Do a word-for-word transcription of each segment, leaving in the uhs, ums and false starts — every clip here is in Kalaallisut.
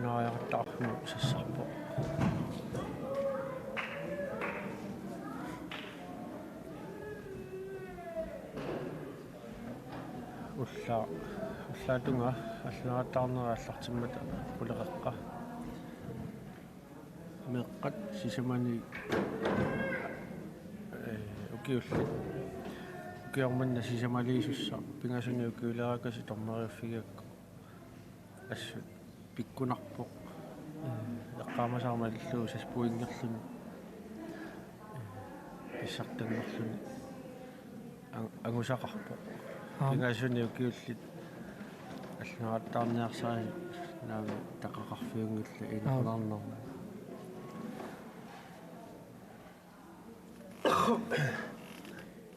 Naajaqattaarfiup sassarpoq. Ulla-, ullaatungaa allaattaarnera aallartimmata quleqeqqa. Meeqqat sisamani, ee, ukiullit. Ukioq manna sisamaliisussaq, pingasunik ukiulerakasi dommeriuffigigakku. Assut pikkunarpoq. Ee, eqqaamasara malillugu seks pointerluni. Ee, pissartanngorluni. Ang-, angusaqarpoq. Aap. Pingasunik ukiullit allaattaarniarsarisi naamik taqaqarfiunngillat. Aap. Inequnarnermi.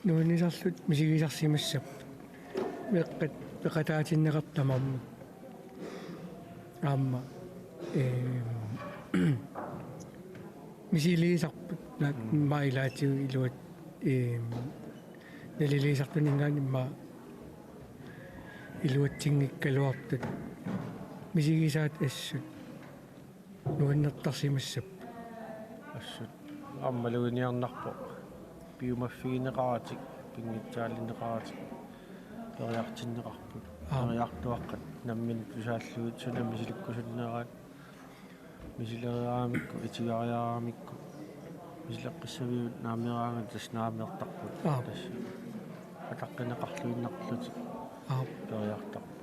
Nuannisarlutik misigisarsimassapput. Meeqqat peqataatinneqartut tamarmik. Aamma, eem, misiliisarput, naak, mm, immaqa ilaatigut iluat-, eem, naliliisartuninngaanniit immaqa iluatsinngikkaluartut. Misigisaat assut nuannertarsimassapput. Assut. Aamma maluginiarnarpoq. Piumaffigineqaratik, pinngitsaalineqaratik, periartinneqarput. Aap. Periartuaqqat namminneq tusaallugit suna misilikkusunnerat, misileriaramikku, itigariaramikku, misileqqissaviup naammeeraangata tassa naammeertarput. Aap. Tassa ataqqineqarluinnarlutik. Aap. Periartarput.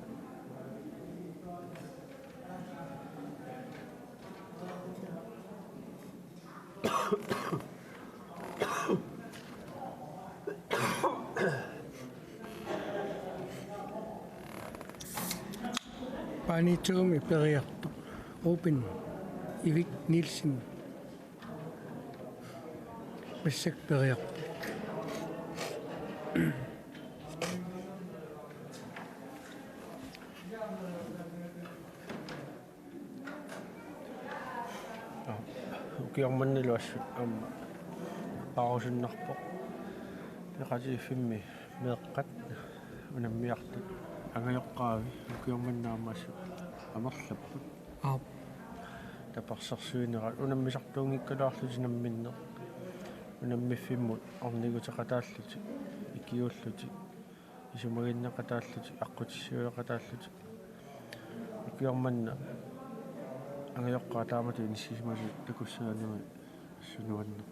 Paanitsumi periartoq Ruben Ivik Nielsen. Massakkut periarpoq. Aa, ukioq mannalu assut aamma paarusunnarpoq. Peqatigiiffimmi meeqqat unammiartut angajoqqaavi ukioq manna aamma assut amerlapput. Aap. Tapersersuinerat unammisartuunngikkaluarlutik namminneq. Unammiffimmut orniguteqataallutik, ikiuullutik, isumaginneqataallutik, aqqutissiueqataallutik. Ukioq manna angajoqqaat taamatut inissisimasut takussaaneri assut nuanneq.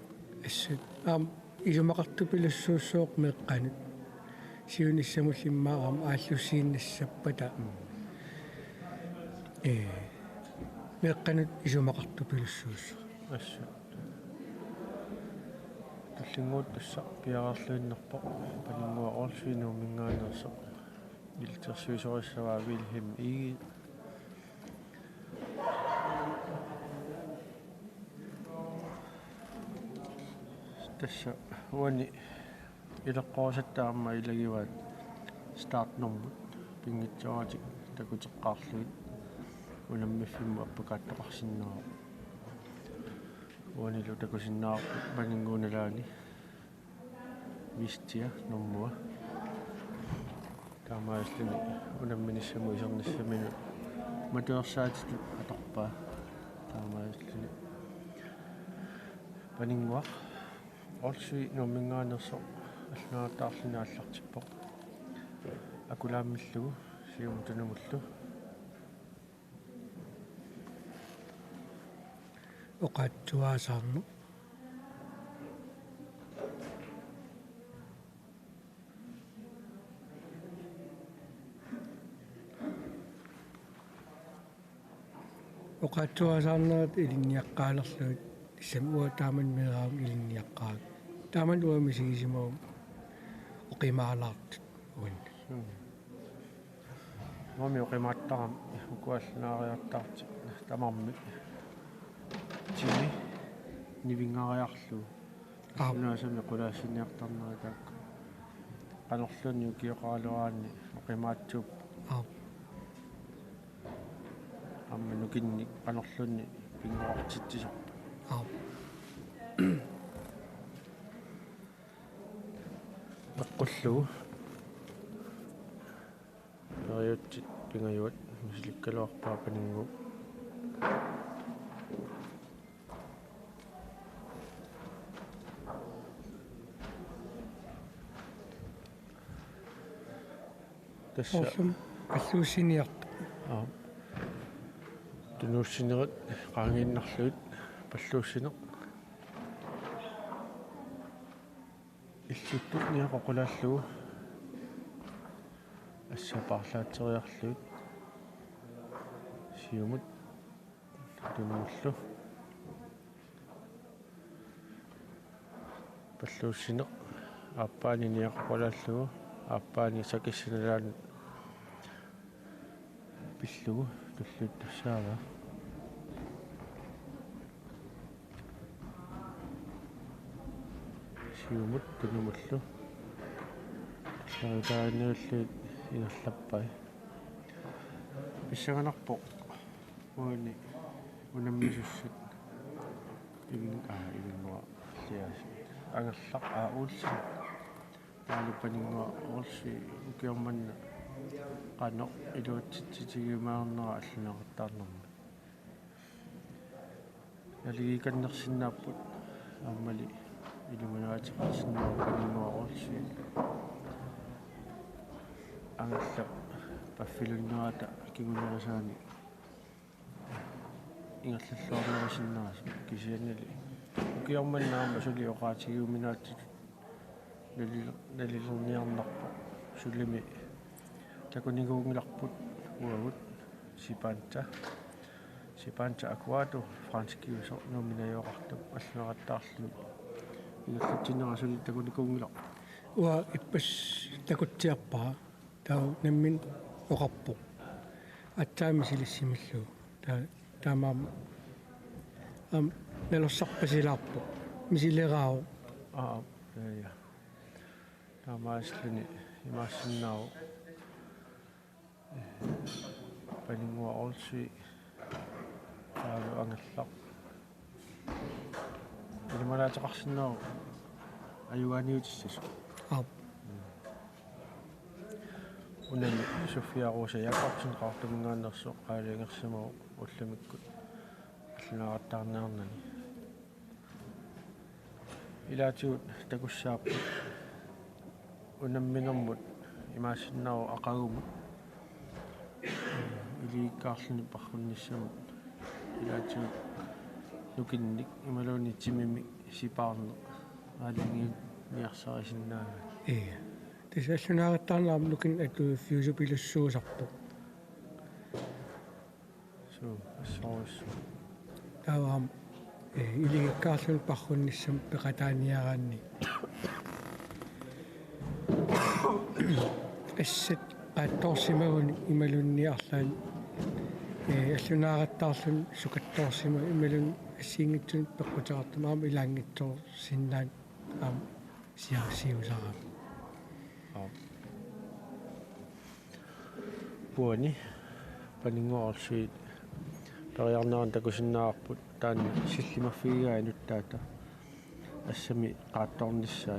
Assut. Aamma isumaqartupilussuussooq meeqqanut. Siunissami ullumikkut aamma aallussiinnassappata. Mm. Ee, meeqqanut isumaqartupilussuussooq. Assut. Tullinnguuttussaq piareerluinnarpoq Paninnguaq Olsvig Nuumminngaanneersoq. Ilitsersuisorissavaa Vilhelm Egede. Tassa uani ileqqorisatta aamma ilagivaat startnummut pinngitsooratik takuteqqaarlugit unammiffimmut appakaattoqarsinnaavoq. Uanilu takusinnaavarput Paninnguup nalaani Vistia nummua. Taamaalilluni unamminissamut isernissaminut matuersaatitut atorpaa. Taamaalilluni Paninnguaq Olsvig Nuumminngaanneersoq allunaaqattaarluni aallartippoq. Akulaammillugu siumut tunumullu. Oqaatsuaasaarneq. Oqaatsuaasaarnerat ilinniaqqaalerlugit, tassami uanga taamani meeraagama ilinniaqqaarama. Taamani uanga misigisimavunga oqimaalaartut uannut. Mm. Uangami oqimaattarama ukua allunaariartaartut tamarmik. Timi nivinngariarlugu. Aap. Assunaasami qulaassiniartarneri taakku. Qanorluunniit ukioqaraluaraanni oqimaatsuupput. Aap. Aamma nukinnik qanorluunniit pinngortitsisarput. Aap. Meqqullugu. Periutsit pingajuat misilikkaluarpaa Paninnguup. Tassa. Orlum palluussiniartoq. Aa. Tunuussinerit qaangiinnarlugit palluussineq. Illuttut niaqoq qulaallugu. Assut paarlaatseriarlugit. Siumut tunumullu. Palluussineq aappaani niaqoq qulaallugu, aappaani sakissinalaanut pillugu tulluuttussaavaa. Siumut tunumullu. Tulleriitaanniullu ingerlappai. Pissanganarpoq uani unammisussat. Ivin-, aa, Ivinnguaq Eliasen. Angerlaq A. Olsen. Taavalu Paninnguaq Olsen ukioq manna qanoq iluatsitsitigiumaarnera allunaaqattaarnermi. Naligiikannersinnaapput aammali ilimanaateqarsinnaavoq Paninnguaq Olsen. Angerlap paffilunnerata kingunerisaani ingerlalluarnerusinnaasoq kisiannili ukioq manna aamma suli oqaatigiuminaatsutut nalil-, nalilerniarnarpoq sulimi takunikuunngilarput uagut Sipanta. Sipanta Aguado franskiusoq Nuummi najugaqartup allunaaqattaarluni ingerlatsinnera suli takunikuunngilarput. Uanga ippassaq takutsiarpara. Taava nammineq oqarpoq. Aatsaat misilissimallugu. Taa-, taamaammat aamma nalorsarpasilaarpoq. Misileraavoq. Aa, ja, ja. Taamaasilluni imaassinnaavoq. Paninnguaq Olsen. Taavalu Angerlaq. Ilimanaateqarsinnaavoq ajugaaniutissasoq. Aap. Unami Sofia Rosa Jakobsen Qaqortuminngaanneersoq qaaliangersimavoq ullumikkut allunaaqattaarniarnani. Ilaatigut takussaapput unamminermut imaassinnaavoq aqagumut iligiikkaarluni parrunnissamut ilaatigut nukinnik imaluunniit timimik sipaarneq aalajangiuniarsarisinnaagaat. Ii. Tassa allunaaqattaarneq aamma nukinnik atuiffiusupilussuusarpoq. Suu, assorujussuaq. Taava aamma, ee, iligiikkaarluni parrunnissamut peqataaniaraanni. Assat qaattoorsimaguni imaluunniit arlaanni, ee, allunaaqattaarluni sukattoorsimaguni imaluunniit assigiinngitsunik peqquteqartumik aamma ilaanngitsoorsinnaanani aamma siaasiusarami. Aap. Uani Paninnguaq Olsen periarnerani takusinnaavarput taanna sillimaffigigaa inuttaata assami qaattoornissaa.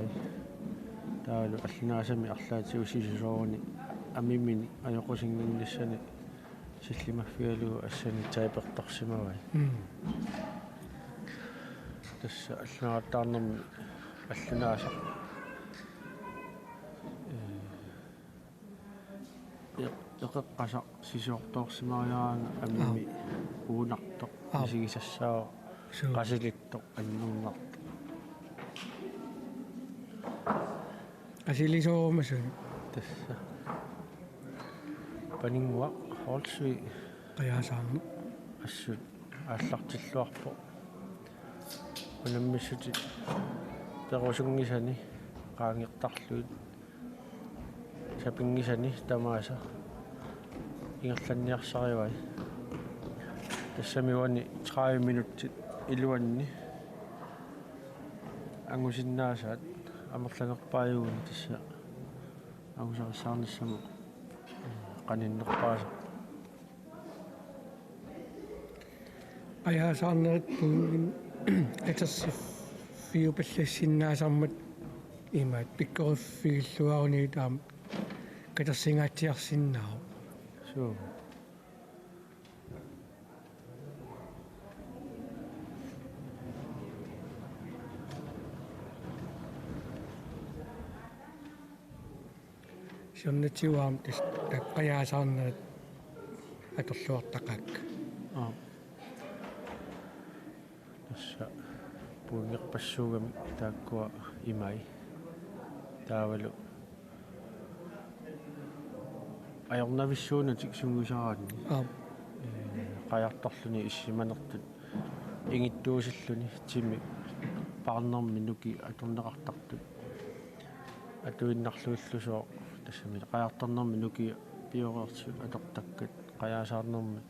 Taavalu allunaasami arlaatigut sisasooruni amimini ajoqusinnginnissani sillimaffigalugu assani tapertorsimavai. Mm. Tassa allunaaqattaarnermi allunaasaq. Ee, eq-, eqeqqasaq sisoortoorsimariaraangat amimi. Aap. Uunartoq. Aap. Misigisassaavoq. Suu. Qasilittoq annuunnartoq. Qasilisoorumasunik. Tassa. Paninnguaq Olsen. Qajaasaarneq. Assut aallartilluarpoq. Unammissutit perusunngisani qaangertarlugit sapinngisani tamaasa ingerlanniarsarivai. Tassami uani tredive minutsit iluanni angusinnaasaat amerlanerpaajuvoq tassa angusarissaarnissamut qaninnerpaasarpoq. Qajaasaarnerit puiuin katersiffigipallassinnaasarmat imaat pikkoriffigilluaruniit aamma katersingaatsiarsinnaavoq. Suu. Qitornatigut aamma tassa taakku qajaasaarnerit atorluartaqaakka. Aap. Tassa puinngerpassuugamik taakkua imai. Taavalu ajornavissuunutik sungiusaraanni. Aap. Ee, qajartorluni issimanertut ingittuusilluni timi paarnermi nukiit atorneqartartut. Atuinnarluillusooq tassami qajartornermi nukiit pioreersut atortakkat qajaasaarnermi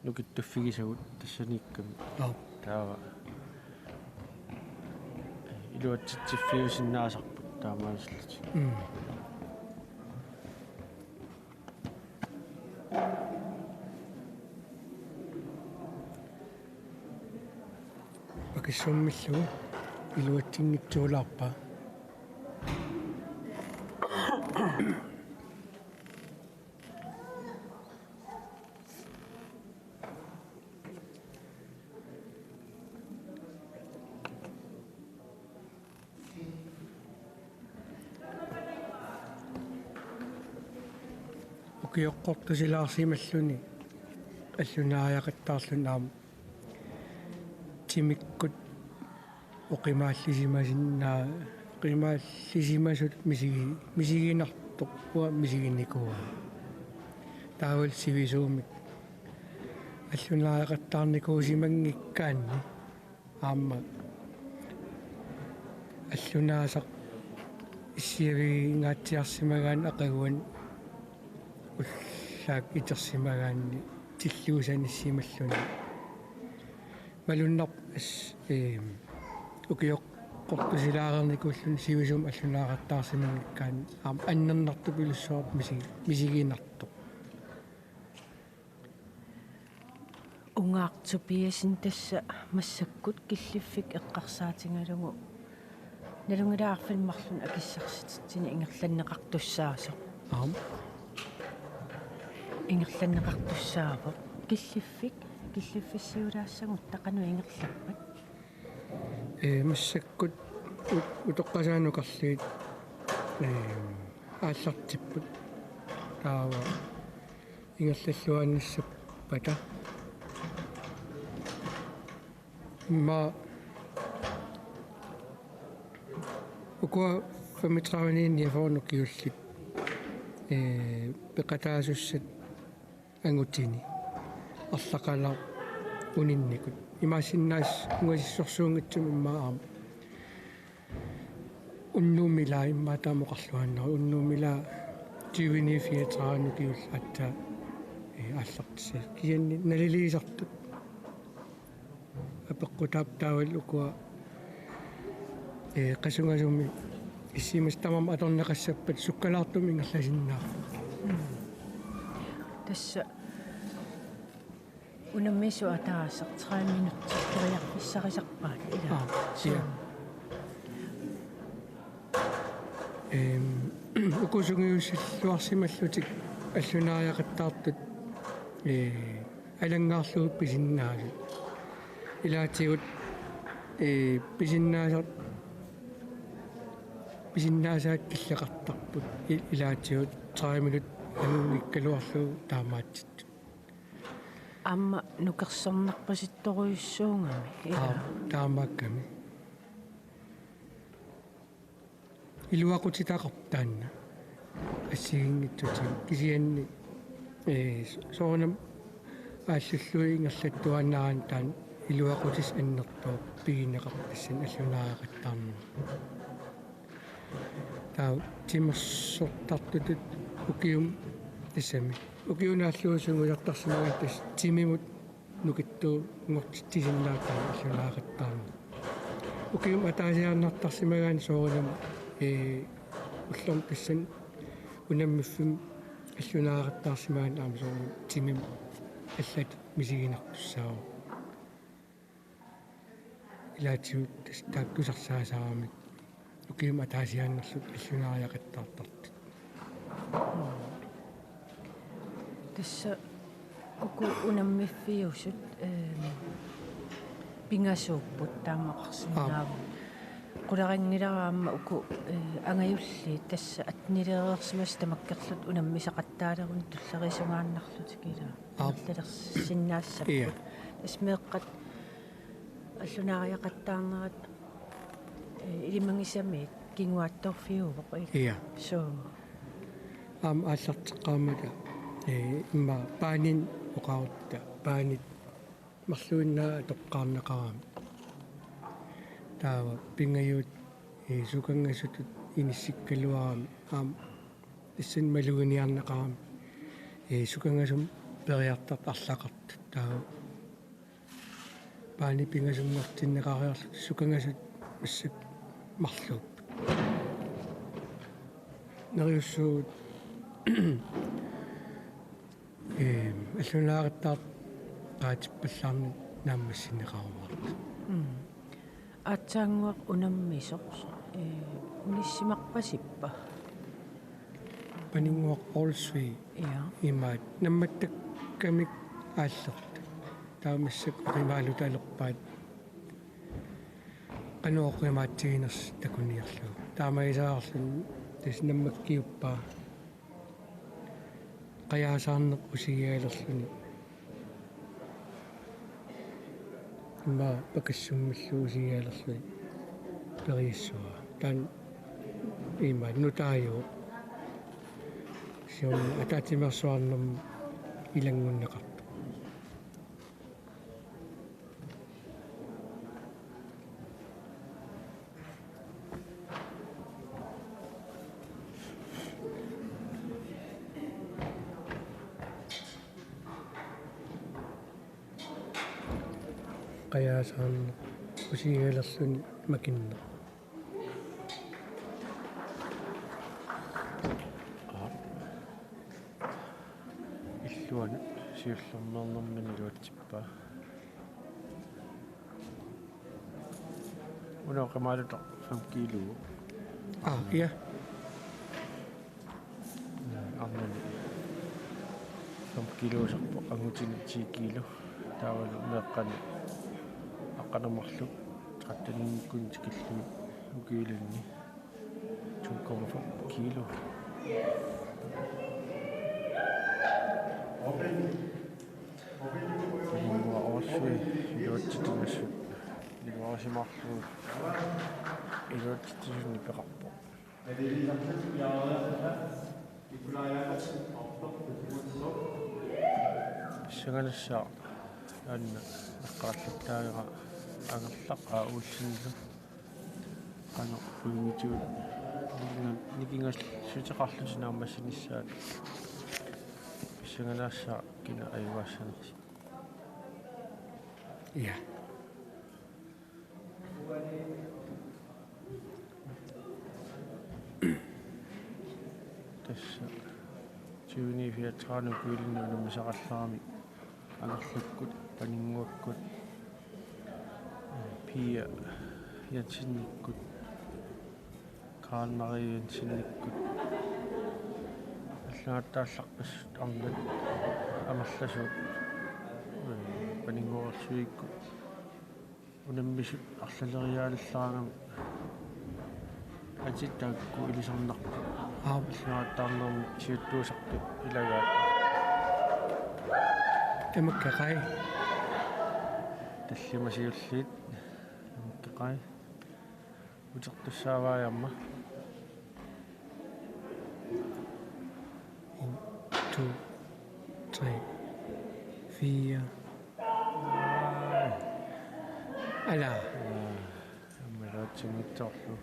nukittuffigisagut tassaniikkami. Aap. Taava iluatsitsiffiusinnaasarput taamaalillutik. Mm. Pakissummillu iluatsinngitsuulaarpa? Ukioqqortusilaarsimalluni allunaariaqattaarluni aamma timikkut oqimaallisimasinna-, oqimaallisimasut misigi-, misiginartoq uanga misiginikuuara. Taavalu sivisuumik allunaariaqattaarnikuusimanngikkaanni aamma allunaasaq issiavigingaatsiarsimagaanni aqaguani ullaaq itersimagaanni tilluusaniissimalluni. Malunnarpoq as-, eem, ukioqqortusilaareernikuulluni sivisuumik allunaariaqattaarsimanngikkaanni aamma annernartupilussuarpoq misi-, misiginartoq. Ungaaq Tobiassen tassa massakkut killiffik eqqarsaatigalugu nalunngilara arfineq-marlunnik akissarsititsinni ingerlanneqartussaasoq. Aap. Ingerlanneqartussaavoq. Killiffik, killiffissiulaassagutta qanoq ingerlappat? Ee, massakkut ut-, utoqqasaat nukarliit, ee, aallartipput. Taava ingerlalluaannissappata. Immaqa ukua femogtredive-niit niogfyrre ukiullit, ee, peqataasussat angutini arlaqalaaq uninnikut. Imaassinnaavoq ungasissorsuunngitsumik immaqa aamma. Unnuummik ilaa immaqa taama oqarluaannarpoq. Unnuummik ilaa tyve-niit fireogtredive-nut ukiullit aatsaat, ee, aallartissat. Kisianni naliliisartut apeqqutaavoq taavalu ukua, ee, qasungasumik issimasut tamarmik atorneqassappat sukkalaartumik ingerlasinnaapput. Tassa unammisut ataaseq tredive minutsit periarfissarisarpaat, ilaa? Aap, ja. Suu. Ehm, uku sungiusilluarsimallutik allunaariaqattaartut, ee, alanngaarlugit pisinnaasut. Ilaatigut, ee, pisinnaasat, pisinnaasaat killeqartarput. I-, ilaatigut tredive minut angunngikkaluarlugu taamaatsittut. Aamma nukersornarpasittorujussuugami, ilaa? Aa, taamaakkami. Iluaqutitaqarpoq taanna. Assigiinngitsutigut kisianni, ee, so-, soorunami aallullugu ingerlattuaannaraanni taanna iluaqutissaq annertooq pigineqarpoq tassani allunaariaqattaarnermi. Taava timersortartutut ukiumi tassami. Ukiunaallugu sungiusartarsimagaanni tassa timimut nukittuunngortitsisinnaavaat allunaariaqattaarneq. Ukiumi ataasiaannartarsimagaanni soorunami, ee, ullormut tassani unammiffimmi allunaariaqattaarsimagaanni aamma soorunami timimut allatut misiginartussaavoq. Ilaatigut tassa taakku tusarsaasaramik ukiumi ataasiaannarlutik allunaariaqattaartartut. Tassa uku unammiffiusut, ehm, pingasuupput taama oqarsinnaavoq. Aap. Qularinngilara aamma uku, eh, angajulliit tassa attenileereersimasut tamakkerlutik unammisaqattaaleruni tulleriisungaannarlutik ilaa. Aap. Amerlalersinnaassappat. Ia. Tassa meeqqat allunaariaqattaarnerat, eh, ilimagisamiit kinguaattoorfiuvoq ilaa. Ia. Suu. Aamma aallarteqqaammata, eh, immaqa paanit oqarutta, paanit marluinnaat atoqqaarneqarami. Taava pingajuat, eh, sukangasutut inissikkaluarami aamma tassani maluginiarneqarami, eh, sukangasumik periartartut arlaqartut. Taava paanit pingasunngortinneqariarlutik sukangasut massakkut marluupput. Neriussuugut, ehm, allunaariaqqaatippallaarneq naammassineqarumaartoq. Mm. Aatsaannguaq unammisoq, eh, unissimarpasippa? Paninnguaq Olsvig. Ia. Imaat nammattakkamik aallertut. Taava massakkut oqimaalutalerpaat qanoq oqimaatsiginersoq takuniarlugu. Taamaagisaarluni tassa nammakkiuppaa. Qajaasaarneq usigialerluni. Immaqa pakassummillu usigialerluni periussavaa. Taanna imaat nutaajuvoq. Siorna ataatsimeersuarnermi ilanngunneqartoq. Qajaasaarneq usigialerluni makinneq. Aap. Illuanut siullermeernermini iluatsippaa. Una oqimaalutaq fem kilo. Aa, ia. Arnani fem kilousarpoq, angutini ti kilo. Taavalu meeqqani aqqaneq-marluk trettenikkut tikillugit ukiulinni to komma fem kilo. Paninnguaq Olsvig iluatsittussat iluarisimaarlugu iluatsittussani peqarpoq. Pissanganassaaq taanna eqqaallattaavara Angerlaq A. Olsenlu. Qanoq pointigut nikinga-, nikingassuteqarlutik naammassinissaat. Pissanganassaaq kina ajugaassanersoq. Ia. Tassa tyveni fireogtredive ukiulinni unammisaqalerami Angerlakkut, Paninnguakkut, Pia Jensenikkut, Karen Marie Jensenikkut, allaat taallarpassuit arnat amerlasuut, Paninnguaq Olsvigikkut. Unammisut arlaleriaallaraangamik atit taakku ilisarnarput. Aap. Illuattaarnermik siuttuusartut ilagaat. Tamakkeqai. Tallimat siulliit. Tamakkeqai. Utertussaavai aamma. En, to, tre, fire. Ala. Aamma iluatsinngitsoorlugu.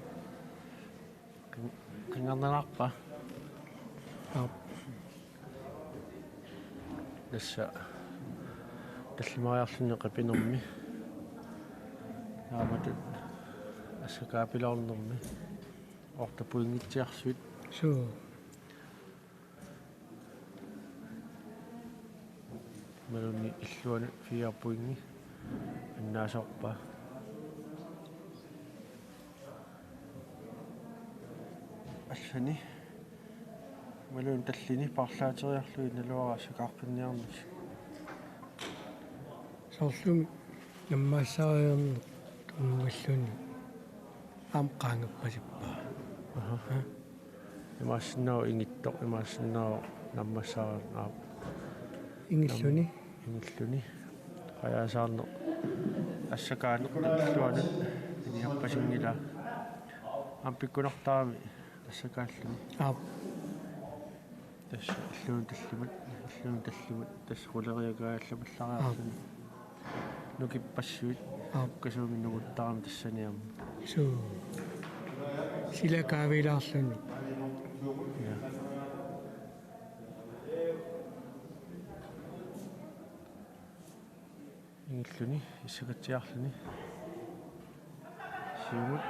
Qin-, qinngernalaarpa? Aap. Tassa tallimariarluni qipinermi. Taamatut assakaapiloornermi. Otte pointitsiarsuit. Suu. Imaluunniit illuanut fire pointi annaasorpaa. Allani. Imaluunniit tallini paarlaateriarlugit naluara assakaaqqinniarnissaq. Soorlumi nammaassariarneq tunngalluni. Aamma qaangerpasippaa. Aha. Imaassinnaavoq ingittoq, imaassinnaavoq nammassaarneq, aap. Ingilluni? Nam-, ingilluni. Qajaasaarneq. Assakaaneq illuanut. Iniappasinngilaa. Aamma pikkunartarami assakaalluni. Aap. Tassa illuunut tallimat, illuunut tallimat, tassa quleriagaa allapallariarluni. Aap. Nukippassuit, aap, sukkasuumik nunguttarami tassani aamma. Suu. Sila kaaviilaarluni. Ja. Ingilluni, issakatsiarluni. Siumut.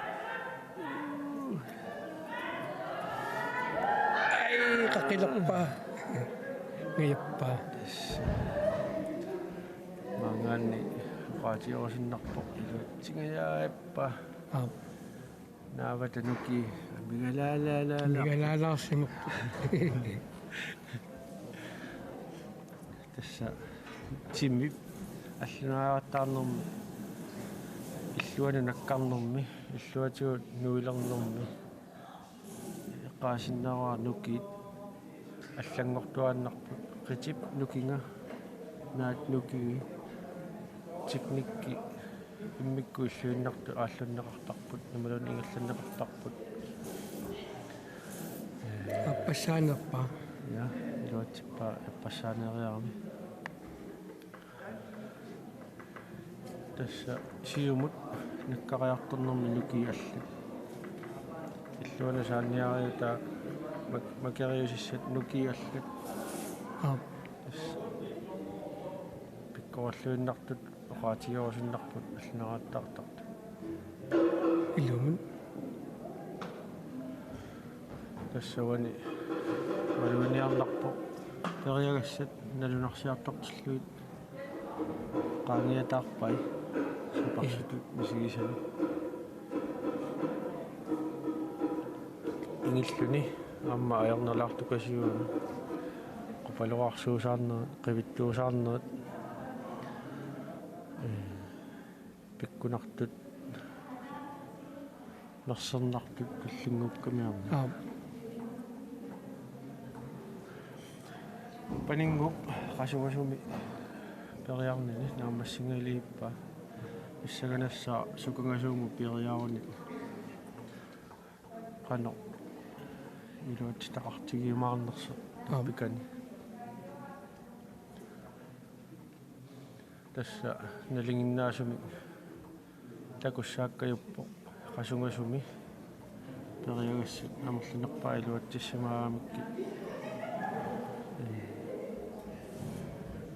Ai, qaqilerpaa. Ngajappaa. Tassa. Maanngaanniit oqaatigerusunnarpoq iluatsingajaappa. Aap. Naavata nukii. Amigalaalaalaa. Amigalaalaassimapput. Tassa timip allunaariattaarnermi, illuanut nakkarnermi, illuatigut nuilernermi eqqaasinnaavara nukiit allanngortuaannarput. Qitip nukinga, naat nukingi, teknikki immikkut illuinnartut aallunneqartarput, imaluunniit ingerlanneqartarput. Appassaanerpaa? Ja, iluatsippaa appassaaneeriarami. Tassa siumut nakkariartornermi nukii allat. Illuanut saanniariutaa mak-, makeriusissat nukii allat. Aap. Tassa pikkorilluinnartut oqaatigerusunnarput allunaariattaartartut. Ilumut. Tassa uani maluginiarnarpoq periagassat nalunarsiartortillugit qaangiataarpai saparsutut misigisani. Ingilluni aamma ajornalaartukasiugami qupalorarsuusaarnerit, qivittuusaarnerit, ee, pikkunartut, mersernartut tullinnguukkami aamma. Aap. Paninnguup qasungasumi periarnini naammassingajalerpaa. Pissanganassaaq sukangasuumut periaruni qanoq iluatsitaqartigiumaarnersoq. Aap. Pikani. Tassa nalinginnaasumik takussaakkajuppoq qasungasumi periagassat amerlanerpaat iluatsissimagamikku, ee,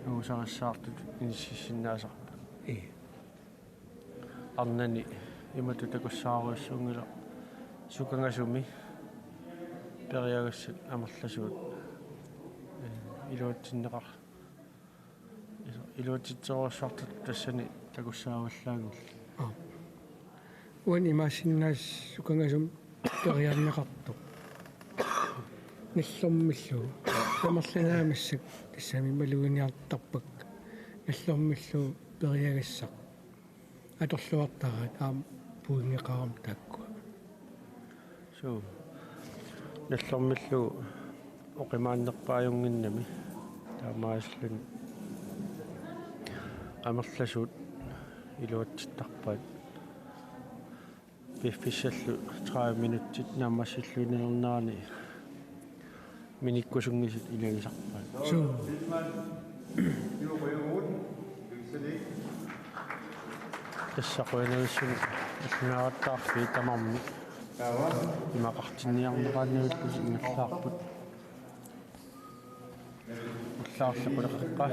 nuusarissaartut inississinnaasarput. Ee. Arnani imatut takussaarujussuunngilaq, sukangasumi periagassat amerlasuut, ee, iluatsinneqar-, ilu-, iluatsitserujussuartut tassani takussaavallaanngillat. Aap. Uani imaassinnaavoq sukangasumik periarneqartoq. Nallormillu. Amerlanerit massakkut tassami maluginiartarpakka. Nallormillu periagassaq atorluartaraat aamma puinngeqarami taakkua. Suu. Nallormillu oqimaannerpaajunnginnami taamaasilluni amerlasuut iluatsittarpaat. Piffissallu tredive minutsit naammassilluinnalernerani minikkusunngisut ilagisarpaat. Suu. Tassa qujanarsuaq allunaariattaarfiit tamarmik imaqartinniarneqaannavittusi ingerlaarput. Ullaarli quleqeqqa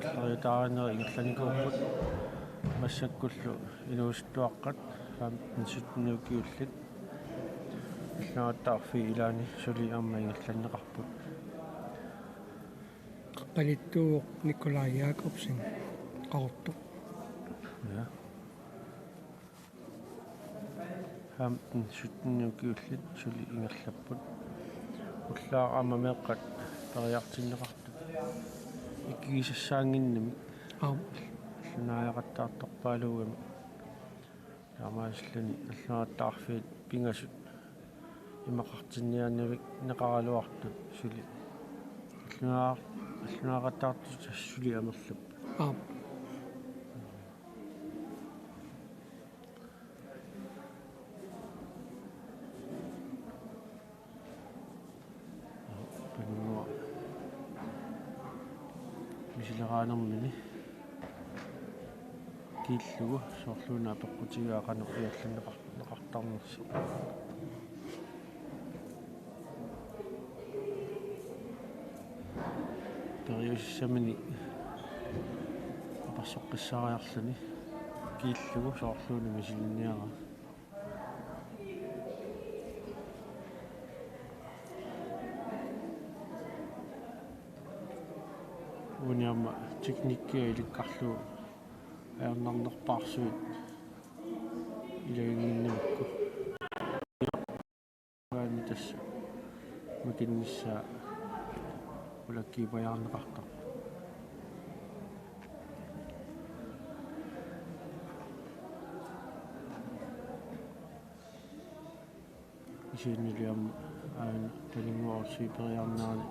tulleriiaarinerit ingerlanikuupput. Massakkullu inuusuttuaqqat femten sytten ukiullit allunaariattaarfiit ilaanni suli aamma ingerlanneqarput. Qalittuuvoq Nikolaj Jakobsen, Qaqortoq. Ja. Femten sytten ukiullit suli ingerlapput. Ullaaq aamma meeqqat periartinneqartut ikigisassaannginnamik. Aap. Allunaariaqattaartorpaaluugamik. Taamaasilluni allunaaqattaarfiit pingasut imaqartinniarneqaraluartut suli. Allunaaq-, allunaaqattaartut suli amerlap. Aap. Paninnguaq misileraanermini kiillugu soorluuna apeqqutigaa qanoq iallanneqar-, neqartarnersoq. Periusissaminik apersoqqissaariarluni kiillugu soorluuna misilinniaraa. Uani aamma teknikkia ilikkarlugu ajornarnerpaarsuit ilaginnginnamikku. Uani tassa makinnissaa ulakkiipajaarneqartarpoq. Kisiannili aamma aana Paninnguaq Olsvig periarnerani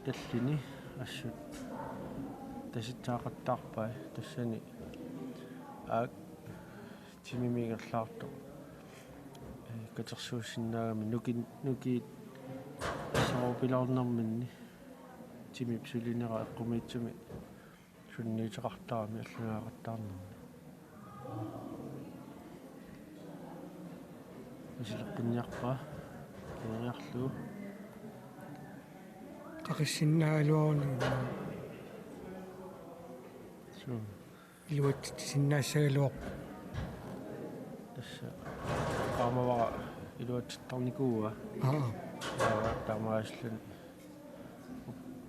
tallini assut tasitsaaqattaarpai, tassani aak timimi ingerlaartoq, ee, katersuussinnaagami nukin-, nukiit assorupiloornerminni timip sulinera eqqumiitsumik sunniuteqartarami allunaaqattaarnermi. Misileqqinniarpaa keriarlugu. Qaqissinnaagaluaruni. Suu. Iluatsitsisinnaassagaluarpoq. Tassa qaamavara iluatsittarnikuuaa. Aa. Taava taamaasilluni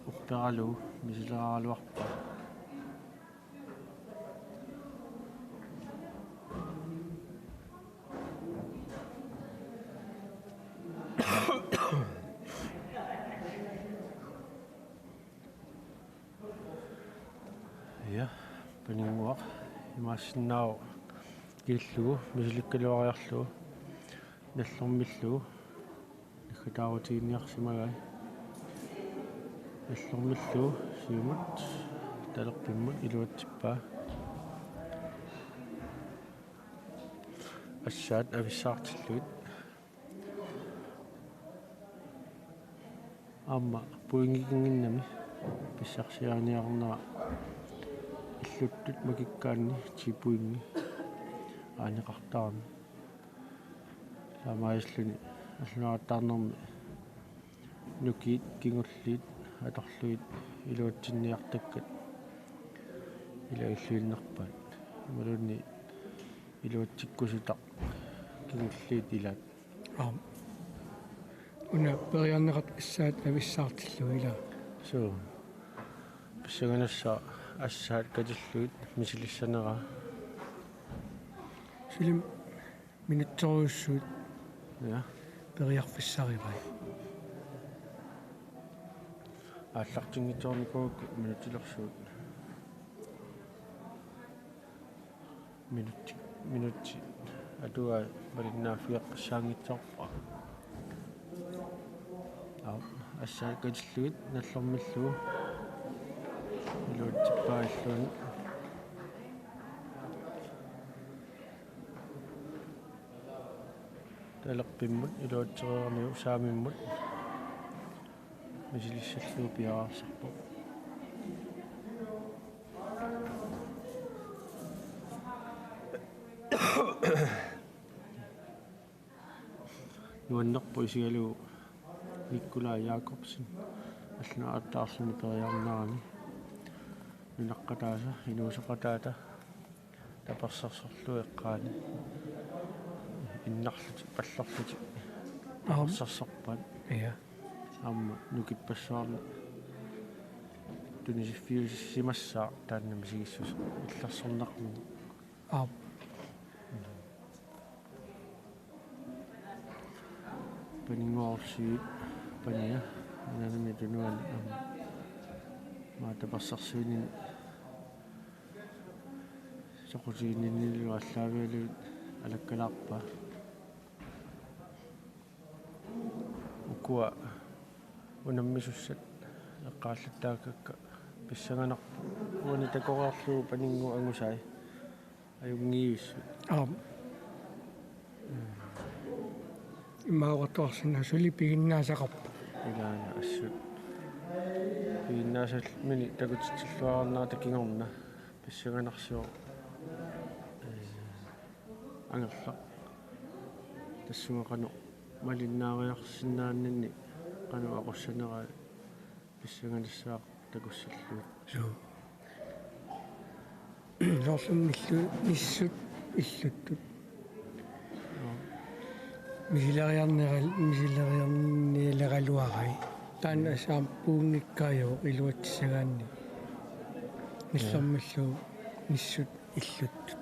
upperalugu misileraraluarpaa. Ja, Paninnguaq imaassinnaavoq kiillugu misilikkaluariarlugu nallormillugu naggataarutiginniarsimagai. Nallormillugu siumut talerpimmut iluatsippaa. Assaat avissaartillugit. Aamma pointikinnginnami pissarsiariniarnera illuttut makikkaanni ti pointi aaneqartarami. Taamaasilluni allunaaqattaarnermi nukiit kingulliit atorlugit iluatsinniartakkat ilagilluinnarpaat. Imaluunniit iluatsikkusutaq kingulliit ilaat. Aap. Una periarneqartoq assaat avissaartillugit, ilaa? Suu. Pissanganassaaq assaat katillugit misilissaneraa. Sulim minutserujussuit. Ja. Periarfissarivaat. Aallartinngitsoornikuugakku minutsilersuut. Minutsi, minutsi atugaa malinnaaffigeqqissaanngitsoorpara. Aap, assaat katillugit nallormillugu iluatsippaa illuanut. Talerpimmut iluatsereeramiuk saamimmut misilissallugu piareersarpoq. Nuannerpoq isigalugu Nikolaj Jakobsen allunaaqattaarluni periarnerani nunaqqataasa inuusoqataata tapersersorlugu eqqaani innarlutik pallorlutik. Aam. Tapersersorpaat. Ja. Aamma nukippassuarni tunisiffiusimassaaq taanna misigissuseq illersornarlugu. Aap. Paninnguaq Olsvigip pania anaanami tunuani aamma maani tapersersuinini Soqutiginninnilu aallaavigalugit alakkalaarpaa. Ukua unammisussat eqqaallattaakakka pissanganarpoq, uani takoreerlugu paninnguup angusai ajunngiivissut. Aap. Imaaqortuarsinnaasuli piginnaasaqarpoq. Ilaana assut. Piginnaasalmini takutitsilluarnera takinnguarna pissanganarsivoq. Ee, Angerlaq. Tassunga qanoq malinnaariarsinnaanani qanoq aqussanerai pissanganissaaq takussallugit. Suu. Soorlu nillu-, nissut illuttut. Joo. Misileriarneral-, misileriarnileraluarai. Taanna aamma puinngikkaajooq iluatsissagaanni. Joo. Nillermillu nissut illuttut.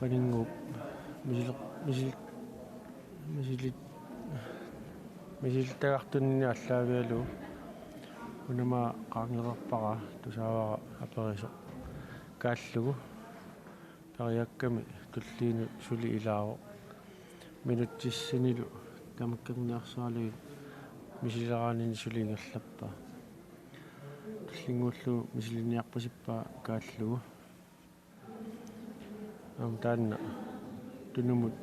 Paninnguup misil-, misil-, misilit-, misilittagartunini aallaavigalugu. Unama qaangereerpara tusaavara aperisoq kaallugu. Periakkami tulliinut suli ilaavoq. Minutsissanilu tamakkerniarsaralugit misileraanini suli ingerlappaa. Tullinnguullugu misilinniarpasippaa kaallugu. Aamma taanna tunumut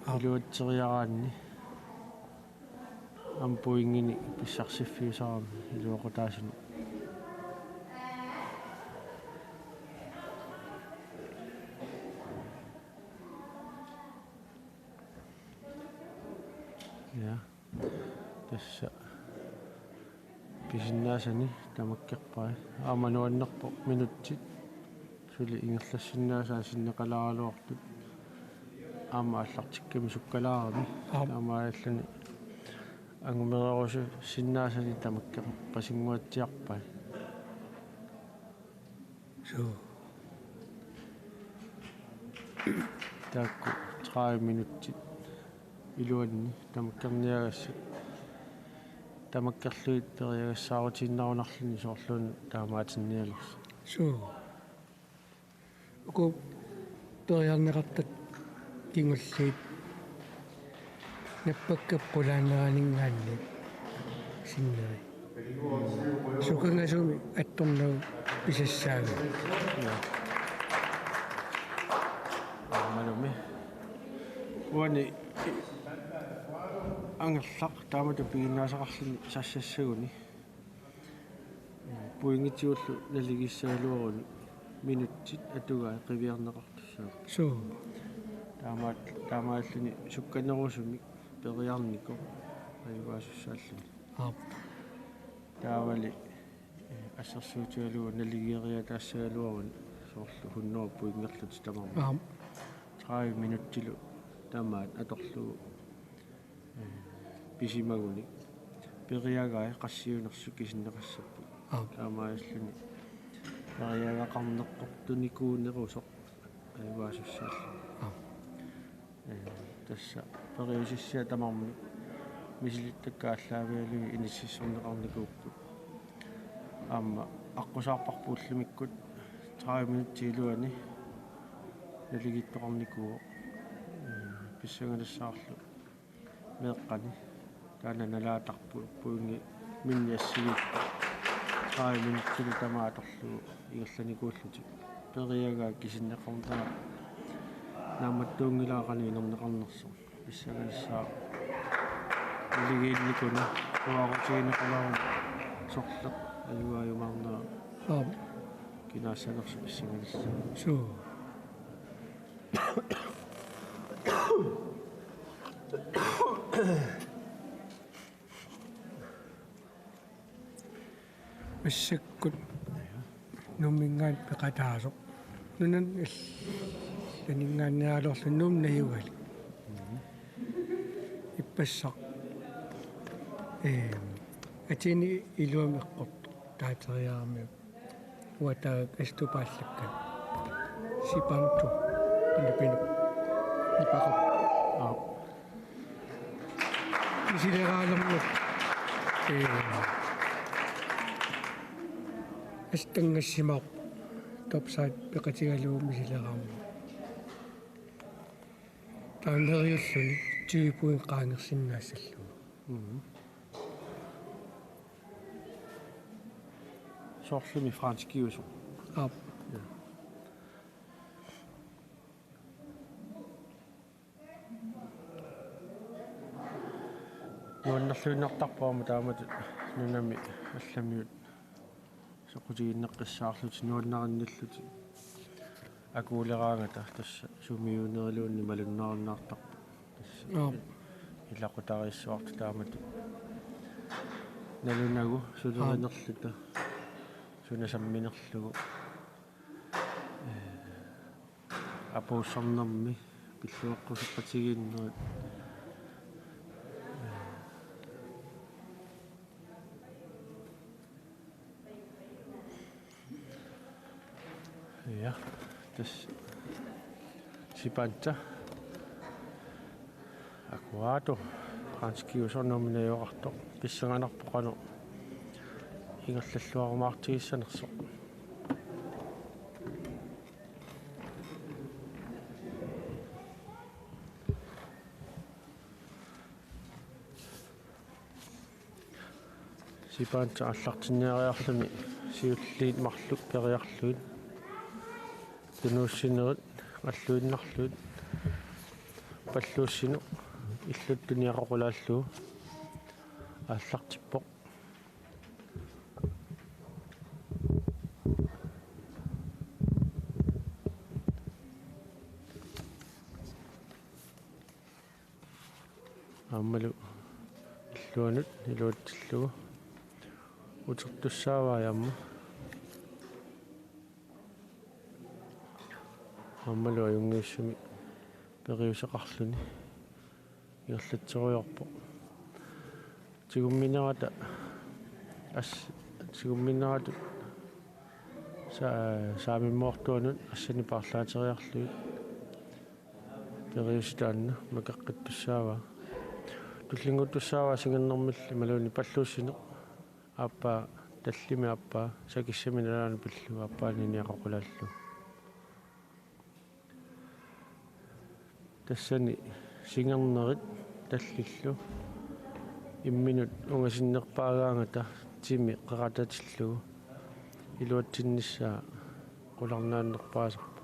Aap. Iluatseriaraanni aamma pointinik pissarsiffiusarami iluaqutaasunik. Ja. Tassa pisinnaasani tamakkerpai. Aamma nuannerpoq minutsit suli ingerlassinnaasaat sinneqalaaraluartut. Aamma aallartikkami sukkalaarami. Aap. Taamaalilluni angumererusussinnaasani tamakkerpasinnguatsiarpai. Suu. Taakku tredive minutsit iluanni tamakkerniagassat. Tamakkerlugit periagassaarutiinnarunarluni soorluuna taamaatinnialersoq. Suu. Uku periarneqartut kingulliit nappakka qulaaneraninngaanniit sinneri. Sukangasumik attornagu pisassaagut. Ja. Malumi. Uani Angerlaq taamatut piginnaasaqarluni sassassaguni. Pointitigullu naligiissagaluaruni minutsit atugai qiviarneqartussaapput. Suu. Taamaat-, taamaalilluni sukkanerusumik periarnikoq ajugaasussaallutik. Aap. Taavali, eh, assersuutigalugu naligiiaataassagaluaruni soorlu hundrede pointerlutik tamarmik. Aap. Tredive minutsilu tamaat atorlugu, eh, pisimagunik. Periagai qassiunersut kisinneqassapput. Aap. Taamaalilluni periagaqarneqqortunikuunerusoq ajugaasussaallugu. Aap. Eh, tassa periusissiat tamarmik misilittakkat aallaavigalugit inississorneqarnikuupput. Aamma aqqusaarparput ullumikkut tredive minutsit iluanni naligiittoqarnikuuvoq. Eh, pissanganassaarlu meeqqani taanna nalaatarpoq pointi minni assigiipput. Tredive minutsilu tamaat atorlugu ingerlanikuullutik. Periagaa kisinneqarnera naammattuunngilara qanoq inerneqarnersoq. Pissanganissaaq naligiinnikuna uaarutigineqalaaruma sorleq ajugaajumaarnera. Aap. Kinaassanersoq pissanganissaaq. Suu. Massakkut Nuumminngaanniit peqataasoq. Nunani allaninngaanniaraluarluni Nuummi najugalik. Ippassaq, ee, atini iluamik eqqortoq taateriarami. Uataak astupaallakkat. Sipantu. Nipinu. Nipaqarpoq. Aap. Isileraalermut. Ee. Astanngassimaarpoq topside peqatigalugu misileraangama. Taanna neriulluni tyve point qaangersinnaassallugu. Mhm. Soorlumi franskiusoq. Aap. Ja. Nuannerluinnartarpoq aamma taamatut nunami allamiut soqutiginneqqissaarlutik nuannarinnillutik akuuleraangata tassa sumiuuneriluunniit malunnarunnaartarpoq. Tassa. Aap. Ilaqutariissuartut taamatut. Nalunagu sulerinerluta. Aap. Suna samminerlugu. Apuussarnermi pilluaqquseqatigiinnerit. Ja, tassa Sipanta Aguado, franskiusoq nuummi najugaqartoq, pissanganarpoq qanoq ingerlalluarumaartigissanersoq. Sipanta aallartinniariarluni siulliit marluk periarlugit tunuussinerit alluinnarlugit palluussineq illuttuni niaqoqulaallugu aallartippoq. Aammalu illuanut iluatsillugu utertussaavai aamma. Aammalu ajunngitsumik periuseqarluni ingerlatserujoorpoq. Tigumminerata as-, tigummineratut sa-, saamimmoortuanut assani paarlaateriarlugit periuseq taanna makeqqittussaavaa. Tullinnguuttussaavaa singernermilli imaluunniit palluussineq aappaa, tallimi aappaa, sakissami nalaani pillugu aappaani niaqoqulaallugu. Tassani singernerit tallillu imminut ungasinnerpaagaangata timi qeqatatillugu iluatsinnissaa qularnaannerpaasarpoq.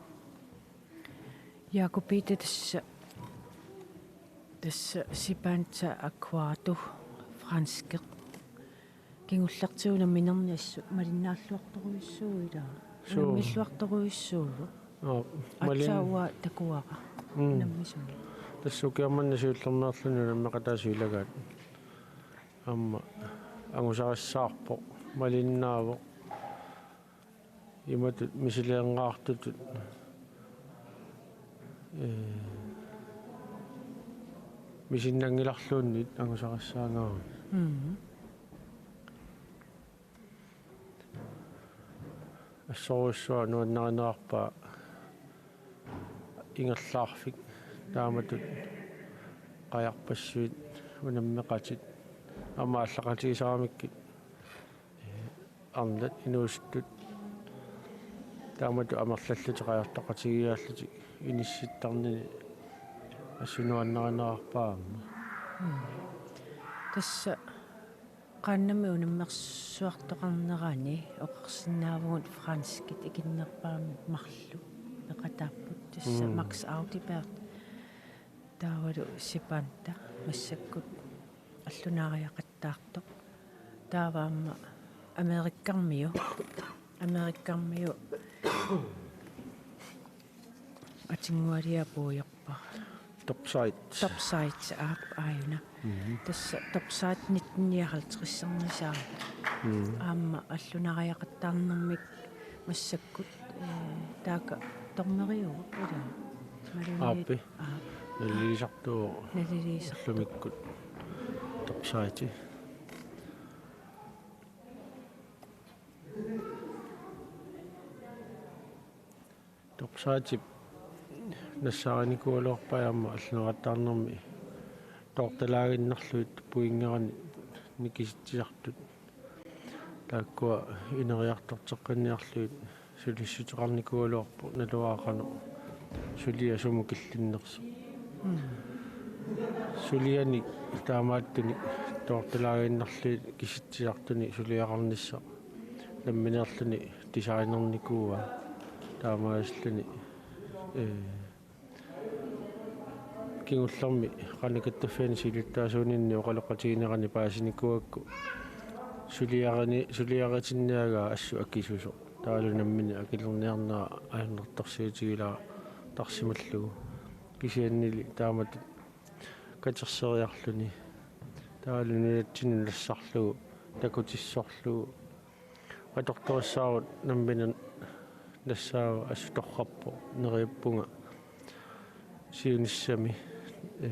Jakob Peter, tassa, tassa Sipanta Aguado, franski. Kingullertigut namminerni assut malinnaalluartorujussuuvoq ilaa. Suu. Unammilluartorujussuuvoq. Aa, malin-, aatsaat uanga takuara. Mm. Unammisumik. Tassa ukiaq manna siullermeerluni unammeqataasut ilagaat. Aamma angusarissaarpoq, malinnaavoq. Imatut misileerngaartutut, ee, misinnanngilarluunniit angusarissaangaarami. Mhm. Assorujussuaq nuannarinerarpaa ingerlaarfik taamatut qajarpassuit unammeqatit aamma aallaqatigisaramikkit, ee, arnat inuusuttut taamatut amerlallutik qajartoqatigiiaallutik inissittarnini assut nuannarinerarpaa aamma. Mm. Tassa qaannami unammersuartoqarnerani oqarsinnaavugut franskit ikinnerpaamik marluk peqataapput, tassa. Mm. Max Audibert taavalu Sipanta massakkut allunaariaqattaartoq. Taava aamma Amerikkarmiu, Amerikkarmiu atinngualiaq puiorpara. Topside. Topside, aap, aajuna. Mhm. Tassa Topside nitten nioghalvtredsernissaq. Mhm. Aamma allunaariaqattaarnermik massakkut, ee, taakku dommeriupput ilaa. Aappi. Aap. Naliliisartuuvoq. Naliliisartuuvoq. Ullumikkut Topside. Topsidep nassaarinikuugaluarpai aamma allunaariaqattaarnermi toortalaaginnarlugit pointerani nikisitsisartut. Taakkua ineriartorteqqinniarlugit sulissuteqarnikuugaluarpoq naluara qanoq suliaq sumut killinnersoq. Sulianik taamaattunik toortalaaginnarlugit kisitsisartunik suliaqarnissaq nammineerluni designernikuuaa taamaalilluni, ee, kingullermi qanoq kattuffiani siulittaasuuninni oqaloqatiginerani paasinikuugakku suliarini-, suliaritinniagaa assut akisusoq. Taavalu nammineq akilerniarnera ajornartorsiutigilaartarsimallugu. Kisiannili taamatut katerseriarluni. Taavalu nunatsinnut nassarlugu, takutissorlugu. Atortorissaarut nammineq nassaavoq, assut torrappoq, neriuppunga siunissami, ee,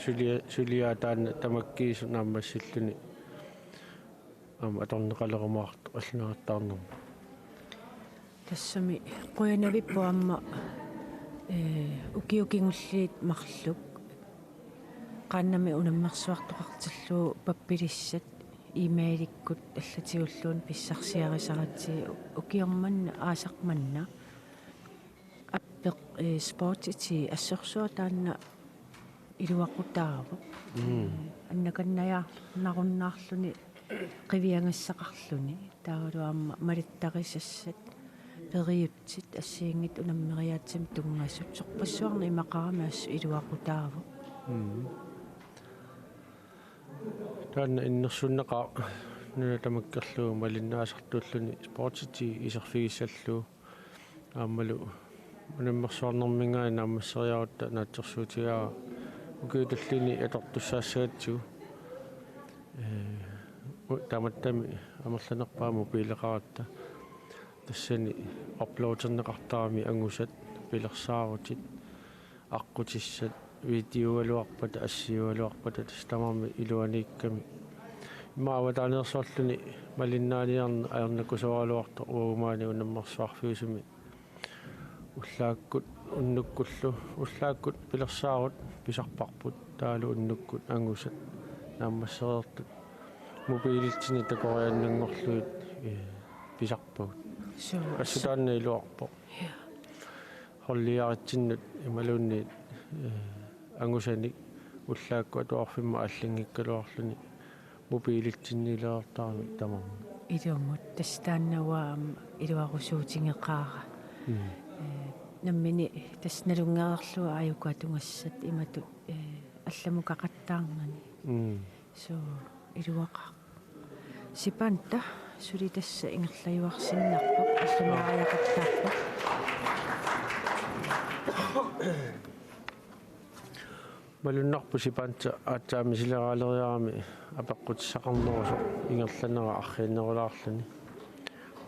sulia-, suliaa taanna tamakkiisoq naammassilluni aamma atorneqalerumaartoq allunaaqattaarnermi. Tassami qujanavippoq aamma, ee, ukiut kingulliit marluk qaannamik unammersuartoqartillugu pappilissat e-mailikkut allatigulluunniit pissarsiarisaratsigu ukioq manna aasaq manna. Appeq, ee, Sports Etik assorsuaq taanna iluaqutaavoq. Mm. Annakannajaannarunnaarluni qiviagassaqarluni. Taavalu aamma malittarisassat, periutsit assigiinngitsut unammeriaatsimik tunngasut. Sorpassuarnik imaqarami assut iluaqutaavoq. Mm. Taanna innersuunnaqaaq nuna tamakkerlugu malinnaasartuulluni Sports Etik iserfigissallugu. Aammalu unammersuarnerminngaanniit naammasseriarutta naatsorsuutigaara ukiut tulliini atortussaassagatsigu. Ee, u-, tamattami amerlanerpaat mobileqaratta. Tassani uploaderneqartarami angusat, pilersaarutit, aqqutissat, videogaluarpata, assiugaluarpata, tassa tamarmik iluaniikkami. Immaqa avataaneersuarluni malinnaaniarneq ajornakusooraluartoq uagut maani unammersuarfiusumi. Ullaakkut unnukkullu, ullaakkut pilersaarut pisarparput, taavalu unnukkut angusat naammassereertut mobiilitsinni takoriaannanngorlugit, ee, pisarpagut. Suu, assut taanna iluarpoq. Ja. Holdiaritsinnut imaluunniit, ee, angusanik ullaakkut atuarfimma aallinngikkaluarluni mobiilitsinniilereertaramik tamarmik. Ilumut, tassa taanna uanga aamma iluarusuutigeqaara. Mm. Ee, nammineq tassa nalunngereerlunga aajuku atugassat imatut, ee, allamukaqattaarnani. Mm. Suu, iluaqaaq. Sipanta suli tassa ingerlajuarsinnarpoq, allunaariaqattaarpoq. Malunnarpoq Sipanta aatsaat misileraaleriarami apeqqutissaqarnerusoq ingerlanera arriinnerulaarluni.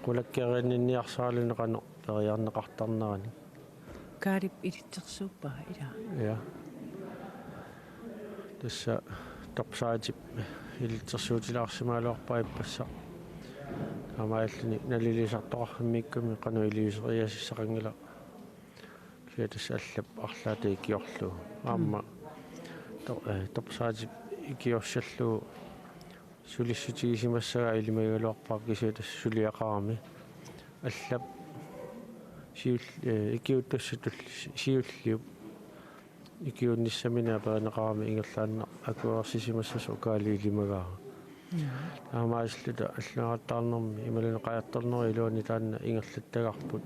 Qulakkeerinninniarsaraluni qanoq periarneqartarnerani. Kaalip ilitsersuuppaa, ilaa? Ja. Tassa Topsatip ilitsersuutilaarsimagaluarpaa ippassaq. Taamaalilluni nalilisartoqarfimmiikkami qanoq iliuuseriaassaqanngilaq. Kisianni tassa allap arlaata ikiorlugu. Aamma to-, eh, Topsatip ikiorsallugu sulissutigisimassagaa ilimagigaluarpara, kisianni tassa suliaqarami. Allap siul-, eh, ikiuuttussatut siulliup ikiuunnissaminut aperineqarami ingerlaannaq akuersisimassasoq Kaali ilimagaara. Ja. Taamaasilluta allunaaqattaarnermi imaluunniit qajartornerup iluani taanna ingerlattagarput.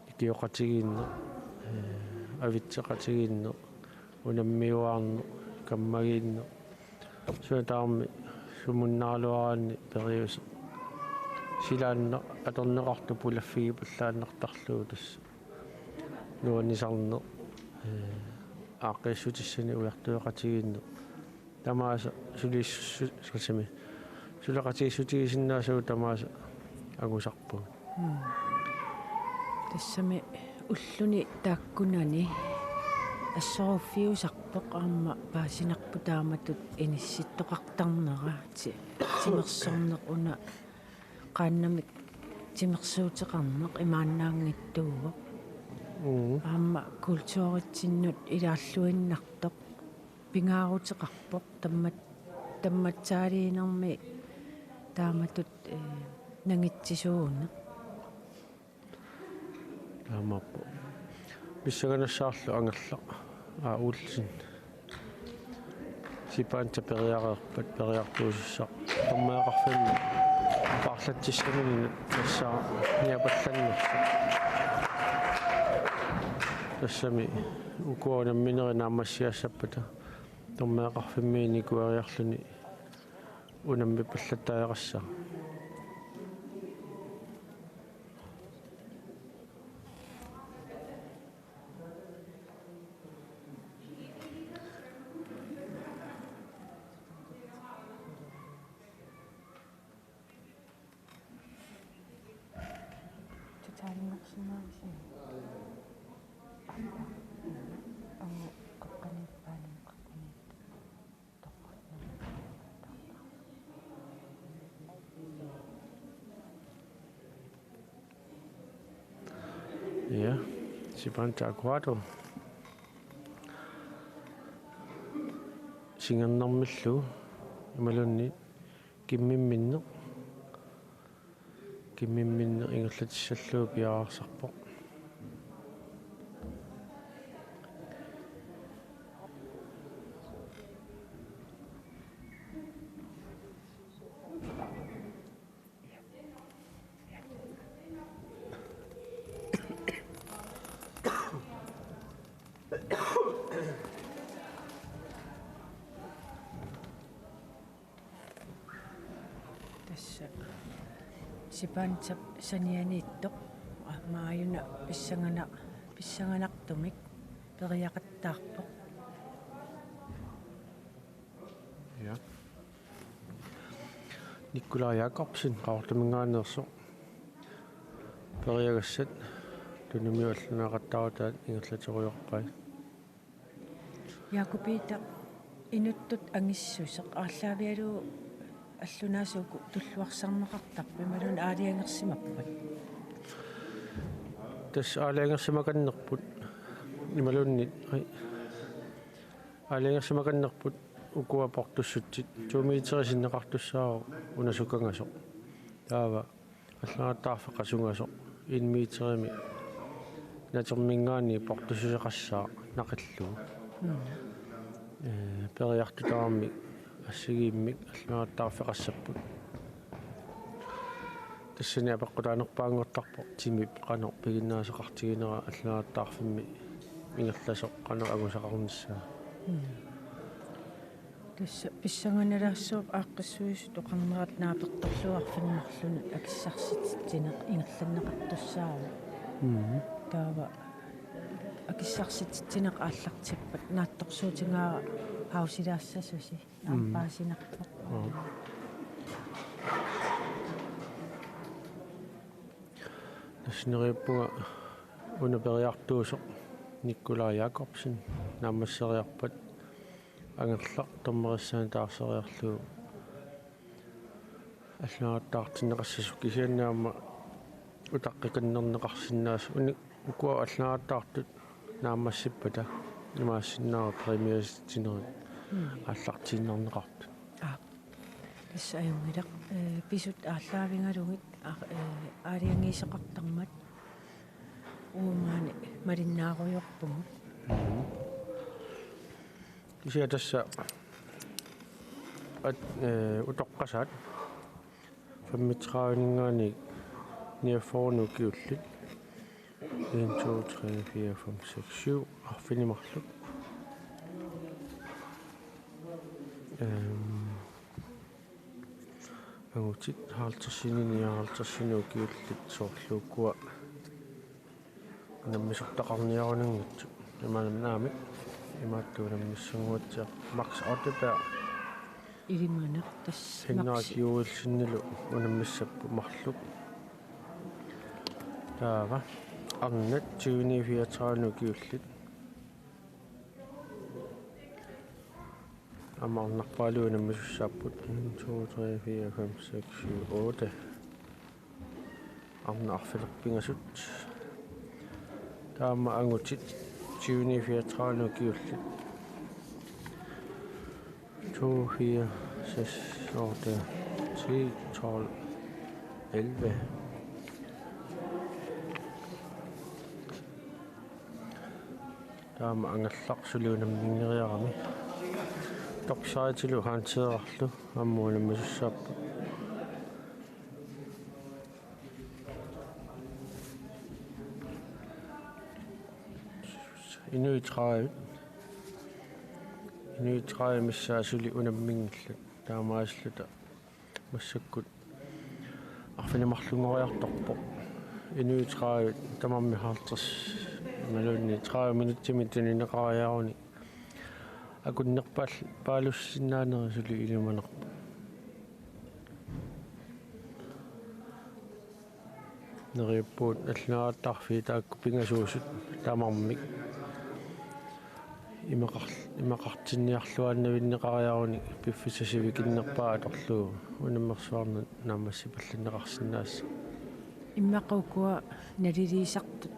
Ikioqatigiinneq, eh, avitseqatigiinneq, unammiuaarneq, kammagiinneq. Suna tamarmi sumunnaraluaraanni periuseq. Silaannaq atorneqartoq pulaffigipallaannartarlugu tassa nuannisarneq, eh, aaqqiissutissanik ujartueqatigiinneq. Tamaasa sulissu-, sulissutissanik suleqatigiissutigisinnaasavut tamaasa angusarpugut. Mm. Tassami ulluni taakkunani assoruffiusarpoq aamma paasinarpoq taamatut inissittoqartarnera ti-, timersorneq una qaannamik timersuuteqarneq imaannaanngitsuuvoq. Mm. Aamma kulturitsinnut ilaalluinnartoq pingaaruteqarpoq tammat-, tammatsaaliinermi Taamatut, eh, nangitsisuuneq. Taamaappoq. Pissanganassaarlu Angerlaq A. Olsen. Sipaansa periareerpat periartuussaq. Dommereqarfimmi paarlatsissaminut tassa niapallannersoq. Tassami ukua unamminerit naammassiassappata dommereqarfimmiit nikueriarluni unammipallattariaqassaaq. Ja, sipaansa akuato. Singernermillu imaluunniit kimmimminneq. Kimmimminneq ingerlatissallugu piareersarpoq. Tassa sipaansa sanianiittoq, aa, maajuna pissangana-, pissanganartumik periaqattaarpoq. Ja. Nikolaj Jakobsen, Qaqortuminngaanneersoq. Periagassat tunummiut allunaaqattaarutaat ingerlaterujoorpai. Jakob Peter, inuttut angissuseq aallaavigalugu allunaasaq uku tulluarsarneqartarput imaluunniit aalajangersimappat? Tassa aalajangersimakannerput imaluunniit, ai, aalajangersimakannerput ukua portussutsit to meterit sinneqartussaavoq una sukangasoq. Taava allunaaqattaarfik qasungasoq en meterimik naterminngaanniit portussuseqassaaq naqillugu. Mm. Ee, periartut tamarmik assigiimmik allunaaqattaarfeqassapput. Tassani apeqqutaanerpaanngortarpoq timip qanoq piginnaasaqartiginera allunaaqattaarfimmi ingerlasoq qanoq angusaqarnissaa. Mm. Tassa pissanganalaassuup aaqqissuisut oqarnerat naapertorlugu arfineq-marlunut akissarsititsineq ingerlanneqartussaavoq. Mhm. Taava akissarsititsineq aallartippat naatsorsuutigaara pausilaassasusi. Mhm. Aamma paasinarpoq. Joo. Tassa neriuppunga una periartuusoq Nikolaj Jakobsen naammasseriarpat Angerlaq dommerissaanik taarseriarlugu allunaaqattaartinneqassasoq, kisianni aamma utaqqikannerneqarsinnaasoq. Uni-, ukua allunaaqattaartut naammassippata imaassinnaavoq præmiatitsinerit, mm, aallartiinnarneqartut. Aap. Tassa ajunngilaq, ee, pisut aallaavigalugit, aa, ee, aalajangiisoqartarmat uagut maani malinnaarujoorpugut. Mhm. Kisianni tassa at-, ee, utoqqasaat femogtredive-ninngaanniit niogfyrre ukiullit. En, to, tre, fire, fem, seks, syv. Arfineq-marluk. Ehm, angutit halvtredsinik, nioghalvtredsinik ukiullit soorlu ukua unammisortaqarniarunanngitsut. Imaannaamik imaattoq unammissanguatsiarpoq Max Otterberg. Ilimanaq tassa Henrik Maxi Joelsenilu unammissapput marluk. Taava arnat tyveni fireogtredive ukiullit. Aamma arnarpaaluit unammisussaapput. En, to, tre, fire, fem, seks, syv, otte. Arnat arfineq-pingasut. Taava angutit tyveni fireogtredive ukiullit. To, fire, seks, otte. Ti, tolv, elleve. Taama angerlarsuaq suli unamminngeriarami. Topside-ilu Hanseerarlu aamma unammisussaapput. Inuit tredive. Inuit tredive missaat suli unamminngillat. Taamaasilluta massakkut arfineq-marlunngoriartorpoq. Inuit tredive tamarmik halvtreds imaluunniit tredive minutsimik tunineqariaruni akunnerpaal-, paalussinnaanerit suli ilimanarpoq. Neriuppugut nationalguitarfiit taakku pingasuusut tamarmik imaqar-, imaqartinniarluaannavinneqariaruni piffissaq sivikinnerpaaq atorlugu unammersuarnut naammassipallanneqarsinnaassaaq. Immaqa ukua naliliisartut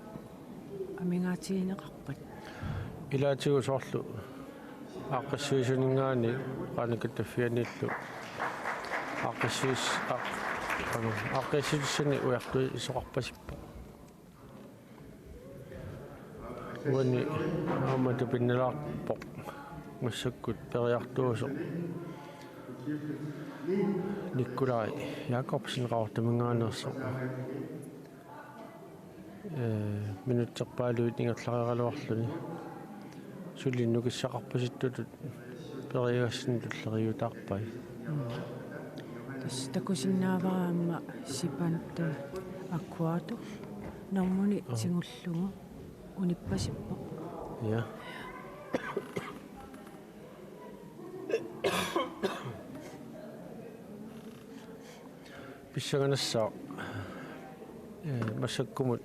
amigaatigineqarpat? Ilaatigut soorlu aaqqissuisuninngaanniit Qaanakkut Taffia-niillu aaqqissuis-, aa-, qanoq, aaqqiissutissanik ujartuisoqarpasippoq. Uani aamma tupinnalaarpoq massakkut periartuusoq Nikolaj Jakobsen Qaqortuminngaanneersoq. Ee, minutserpaaluit ingerlareeraluarluni suli nukissaqarpasittutut periagassanik tulleriiaarpai. Tassa takusinnaavara aamma Sipanta Aquato normuni Aa. tigullugu unippasippoq. Ja. Pissanganassaaq, ee, massakkumut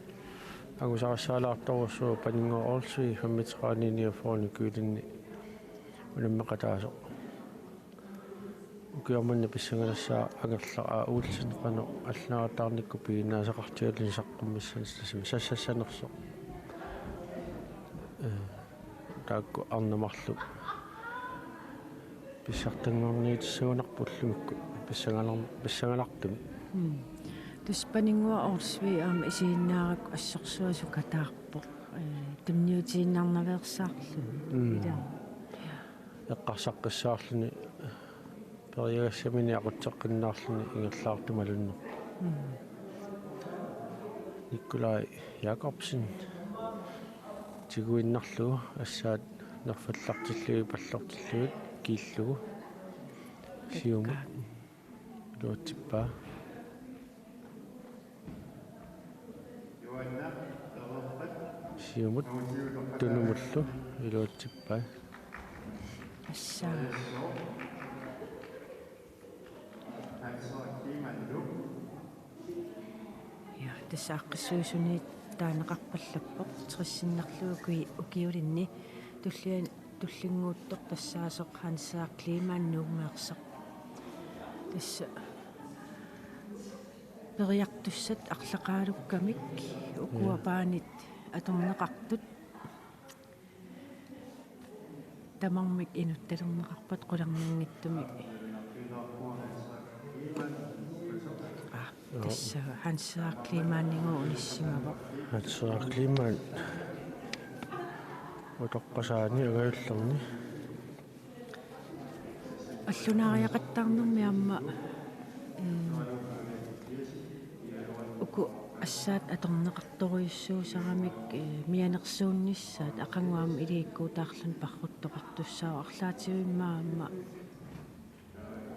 angusarissaalaartorujussuuvoq Paninnguaq Olsvig femogtredive niogfyrre ukiulinni unammeqataasoq. Ukioq manna pissanganassaaq Angerlaq A. Olsen qanoq allaattaarnikkut piginnaasaqartigaluni saqqummissanik tassami sassassanersoq. Ee, taakku arnat marluk pissartanngorniutissagunarput ullumikkut pissangalar-, pissanganartumik. Mm. Tassa Paninnguaq Olsvig aamma isiginnaarakku assorsuaq sukataarpoq. Ee, tunniutiinnarnaveersaarluni. Mm. Ila. Eqqarsaqqissaarluni periagassaminik aqutseqqinnaarluni ingerlaartup malunnarpoq. Mm. Nikolaj Jakobsen tiguinnarlugu assaat nerfallartillugit pallortillugit kiillugu. Siumut. Pekka. Iluatsippaa. Siumut tunumullu iluatsippai. Assaa. Ja, tassa aaqqissuisuniit taaneqarpallappoq, tressiinnarlugu uki-, ukiulinni tullia-, tullinnguuttoq tassaasoq Hansa Kleemann Nuummeersoq. Tassa periartussat arlaqaalukkamik ukua Joo. paanit atorneqartut. Tamarmik inuttalerneqarput qularnanngitsumik. Aa, Joo. tassa Hansa Kleemanninnguaq unissimavoq. Hansa Kleemann utoqqasaani angajullerni. Allunaariaqattaarnermi aamma, mm, uku assaat atorneqartorujussuusaramik, eh, mianersuunnissaat aqagu aamma ilikkutaarluni parruttoqartussaavoq arlaatigut immaqa aamma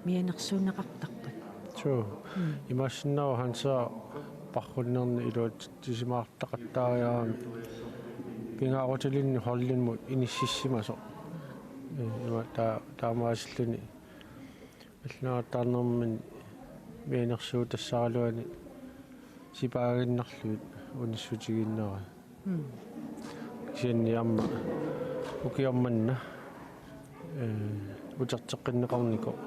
mianersuunneqartarput. Suu. Mm. Imaassinnaavoq Hansa parrunnerni iluatsitsisimaartaqattaariarami pingaarutilinnik holdimut inississimasoq. Ee, ima taa-, taamaasilluni allaattaarnermi mianersuutassaraluani sipaaginnarlugit unissutigiinnarami. Mm. Kisianni aamma ukioq manna, ee, uterteqqinneqarnikoq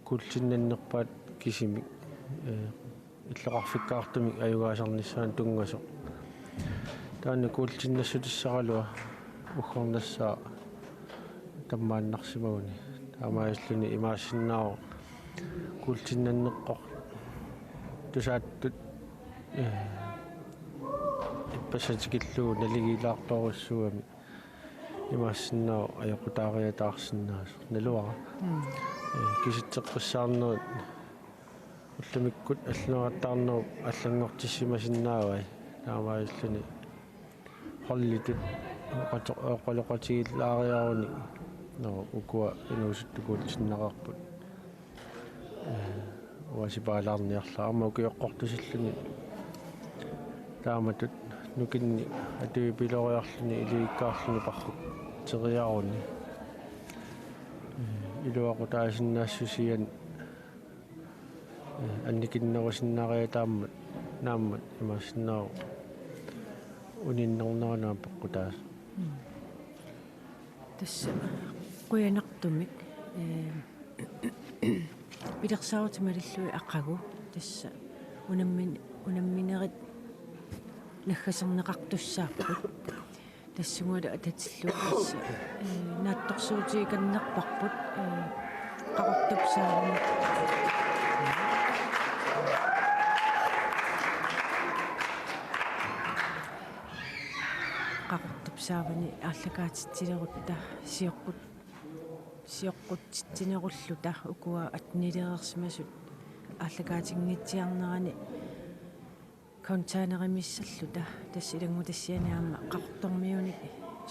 kuultinnannerpaat kisimik, ee, illoqarfikkaartumik ajugaasarnissaanut tunngasoq. Taanna kuultinnassutissaraluaq uggornassaaq tammaannarsimaguni. Taamaasilluni imaassinnaavoq Kuultinnanneqqor tusaattut, eh, ippassaq tikillugu naligiilaartorujussuugami imaassinnaavoq ajoqutaariataarsinnaasoq naluara. Mm. Eh, kisitseqqissaarnerit ullumikkut allunaaqattaarnerup allanngortissimasinnaavai. Taamaalilluni holditut oqato-, oqaloqatigiilaariaruni, nå, ukua inuusuttut kuultinnaqarput. Eh, uasipaalaarniarla aamma ukioqqortusilluni taamatut nukinnik atuipiloriarluni iliikkaarluni parrutteriaruni. Eh, iluaqutaasinnaassusiat, eh, annikinnerusinnaariataammat naammat imaassinnaavoq uninnernerani peqqutaasut. Mm. Tassa qujanartumik, eh, pilersaarutit malillugit aqagu tassa unammin-, unamminerit naggaserneqartussaapput. Tassungalu atatillugu tassa, eh, naatsorsuutigikannerparput, eh, Qaqortup saavani. Qaqortup saavani aallakaatitsilerutta sioqqut-, sioqqutsitsinerulluta ukua attenilereersimasut aallakaatinngitsuarnerani containerimissarluta tassa ilanngutassiani aamma Qaqortormiunik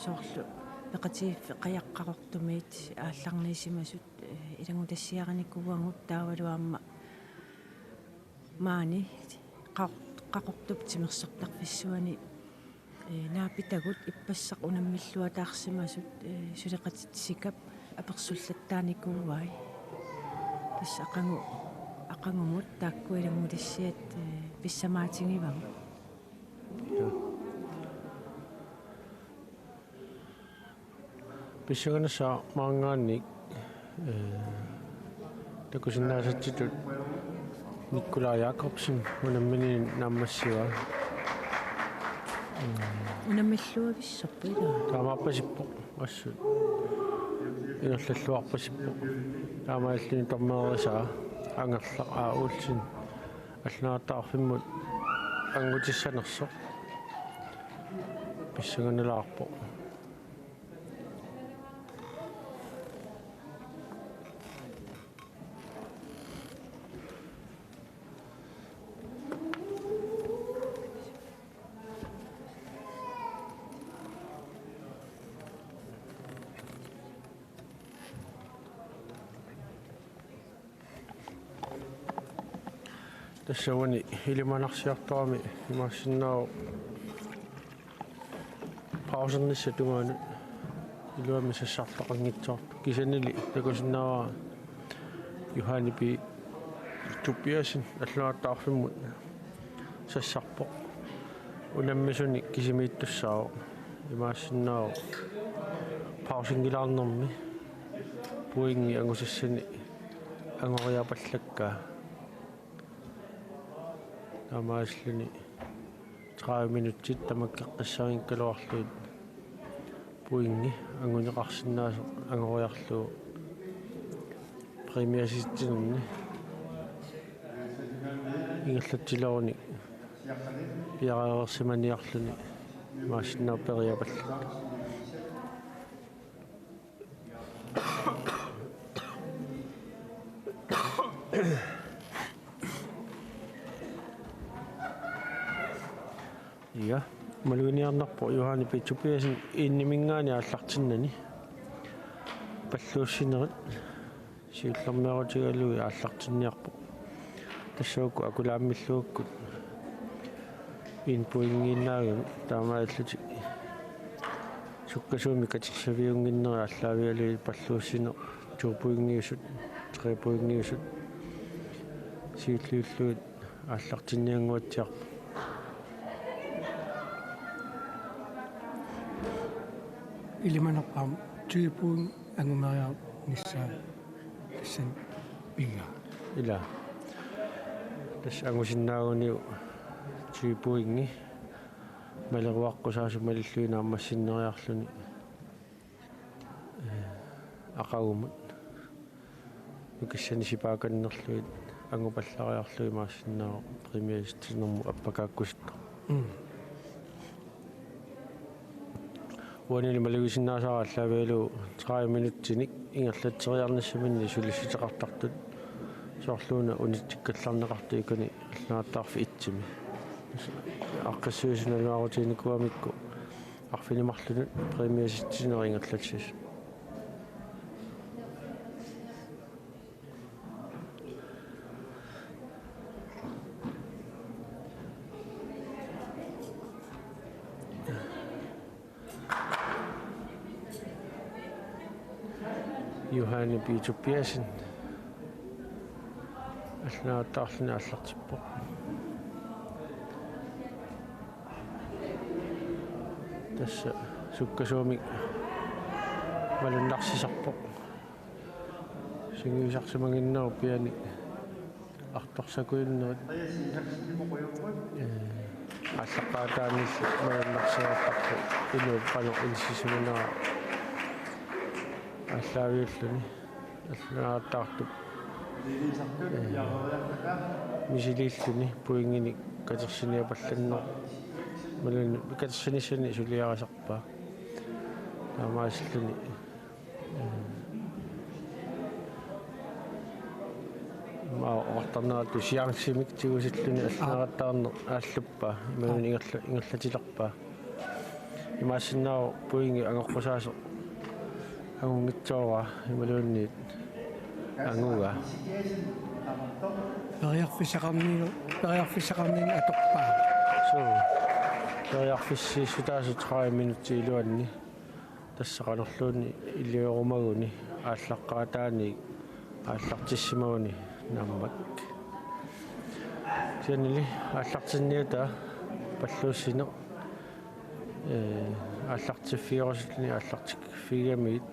soorlu peqatigiiffik Qajaq Qaqortumiit aallarniisimasut, eh, ilanngutassiarinikuuagut taavalu aamma maani Qaq-, Qaqortup timersortarfissuani, eh, naapitagut ippassaq unammilluataarsimasut, eh, suleqatitsikkap apersullattaarnikuuai. Tassa aqagu-, aqagumut taakku ilanngutassiat, eh, pissamaatigivagut. Ja. Pissanganassaaq maanngaanniit, eh, takusinnaasatsitut Nikolaj Jakobsen unammineq naammassivaa. Mm. Unammilluavissorpoq ilaa? Taamaapasippoq assut. Ingerlalluarpasippoq. Taamaalilluni dommererisaa Angerlaq A. Olsen. Allunaaqattaarfimmut anngutissanersoq. Pissanganalaarpoq. Tassa uani ilimanarsiartorami imaassinnaavoq pausernissap tungaanut iluamik sassartoqanngitsoorpoq. Kisiannili takusinnaavara Johanne P. Tobiassen allunaaqattaarfimmut sassarpoq. Unammisunik kisimiittussaavoq. Imaassinnaavoq pausingilaarnermi pointi angusassanik angoriapallakkaa. Taamaasilluni tredive minutsit tamakkeqqissaanngikkaluarlugit pointi anguneqarsinnaasoq angoriarlugu præmiaasitsinerni ingerlatsilerunik piareersimaniarluni imaassinnaavoq periapallakka. Ja, maluginiarnarpoq Johanne P. Tobiassen eniminngaanniit aallartinnani. Palluussinerit siullermeerutigalugit aallartinniarpoq. Tassa uku akulaammilluakkut en pointiinnaagami taamaalillutik sukkasuumik katersaviunnginnerit aallaavigalugit palluussineq to pointiusut, tre pointiusut siulliullugit aallartinniannguatsiarpoq. Ilimanarpoq tyve point angumeriarnissaa tassani pinnga. Ila. Tassa angusinnaaguniuk tyve pointi. Maleruaqqusaasut malillugit naammassinneriarluni. Eh, aqagumut. Nukissanik sipaakannerlugit angupallariarlugit imaassinnaavoq premiersitsinermut appakaakkusittoq. Mm. Uanili malugisinnaasara aallaavigalugu tredive minutsinik ingerlatseriarnissaminnik sulissuteqartartut, soorluuna unitsikkallarneqartut ikani allaattaarfik itsimi. Aaqqissuisunut nalunaarutiginikuugamikku arfineq-marlunut premiersitsinerit ingerlassasut. Johanne Piitsup Piasin allaattaarluni aallartippoq. Tassa sukkasuumik malunnarsisarpoq. Sungiusarsimanngitsoq pianik artorsakujunnerit. Ee, aallaqqaataaniillu malunnarsiortarpoq inuup qanoq inissisimanera aallaaviulluni. Allaattaartup, ee, misiliilluni pointinik katersiniapallanneq. Imaluunniit katersinissani suliarisarpaa. Taamaasilluni Maa oqartarneratut chancemik tigusilluni allaattaarneq aalluppaa, imaluunniit ingerla-, ingerlatilerpaa. Imaassinnaavoq pointi angoqqusaasoq angunngitsooraa imaluunniit angugaa. Periarfissaqarnini, periarfissaqarnini atoqqaa. Suu. Periarfissiissutaasoq tredive minutsit iluanni. Tassa qanorluunniit iliorumaguni aallaqqaataaniit aallartissimaguni naammat. Kisiannili aallartinniataa palluussineq, ee, aallartiffigerusulluni aallartiffigigamigit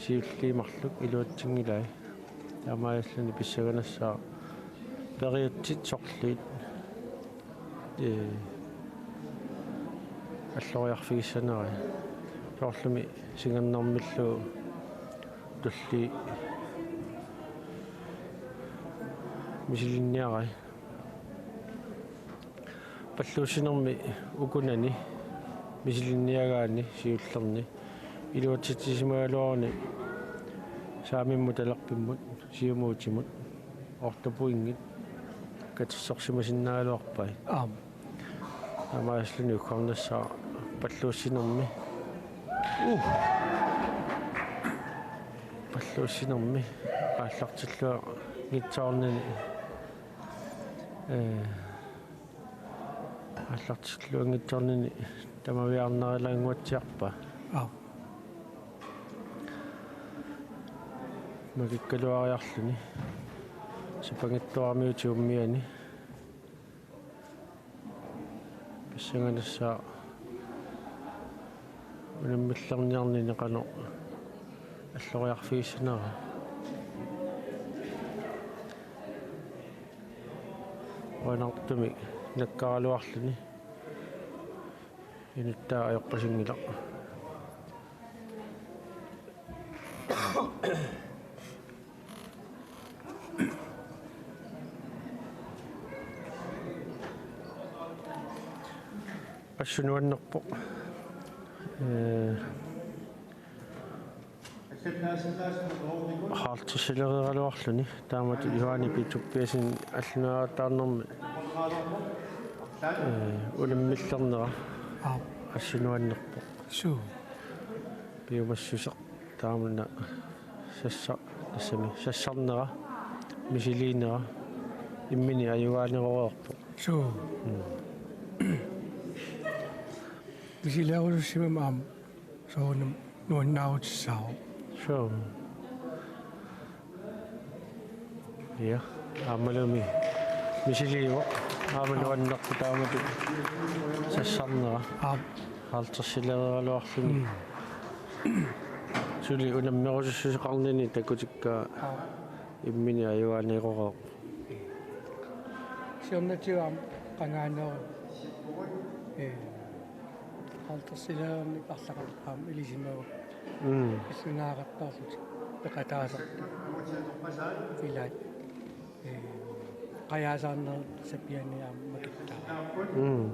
siulliit marluk iluatsinngilai. Taamaasilluni pissanganassaaq periutsit sorliit, ee, alloriarfigissanerai. Soorlumi singernermillu tulliit misilinniarai. Palluussinermi ukunani misilinniagaani siullerni iluatsitsisimagaluaruni saamimmut talerpimmut siumuutimut otte pointit katersorsimasinnaagaluarpai. Aap. Taamaasilluni ugguarnassaaq palluussinermi. Uh. Palluussinermi aallartilluanngitsoornini. Ee, aallartilluanngitsoornini tamaviaarnarilaannguatsiarpaa. Aap. Makikkaluariarluni. Sapanngitsuaramiutit ummiani. Pissanganassaaq unammillerniarnini qanoq alloriarfigissanera. Uanartumik nakkaraluarluni. Inuttaa ajorpasinngilaq. Assut nuannerpoq. Ee, halvtredsileriaraluarluni taamatut Johanne Piitsup Piasin allaattaarnermi, ee, unammillernera. Aap. Assut nuannerpoq. Suu. Piumassuseq taamani sassa-, tassami sassarnera, misiliinera, imminut ajugaaneroreerpoq. Suu. Mm. Misiliinerusumik aamma soorunami nuannaarutissaavoq. Suu. Ja, aammalumi misiliivoq, aamma nuannerpoq taamatut sassarnera. Aap. Halvtredsileriaraluarluni. Mm. Suli unammerusussuseqarnini takutikka. Aap. Imminut ajugaaneroreerpoq. Siornatigut aamma qangaanera. Ee. Halvtredsileriarneq arlaqarpoq aamma ilisimavoq. Mm. Illunaaqattaarlutik. Peqataasartut ilaat, ee, qajaasaarnerit sapianni aamma makittaa. Mm.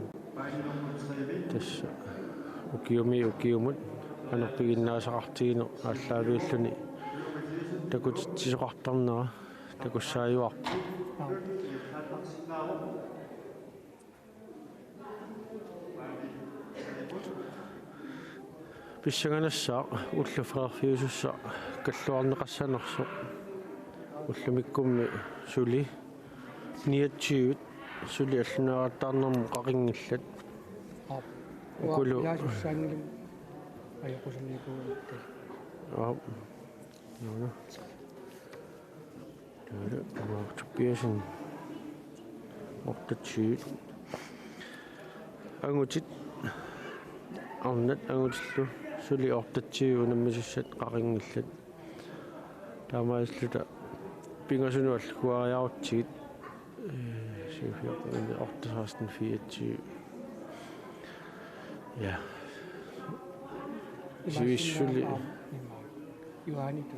Tassa ukiumi ukiumut anorpiginnaasaqartigineq aallaaviulluni takutitsisoqartarnera takussaajuarpoq. Aap. Pissanganassaaq ullut fire-orfiusussat kalluarneqassanersoq. Ullumikkummi suli niogtyve, suli allunaaqattaarnermut qaqinngillat. Aap. Ukulu. Ilaasussaanngilaq ajoqusinnikuugatta. Aap. Nuuna. Taavalu Tobiasen otteogtyve. Angutit arnat angutillu suli otteogtyve unammisussat qaqinngillat. Taamaalilluta pingasunut alluariarutsigit, ee, syv fjorten, otte seksten, fireogtyve. Ja. Sivissuteqarpoq. Juaani tu.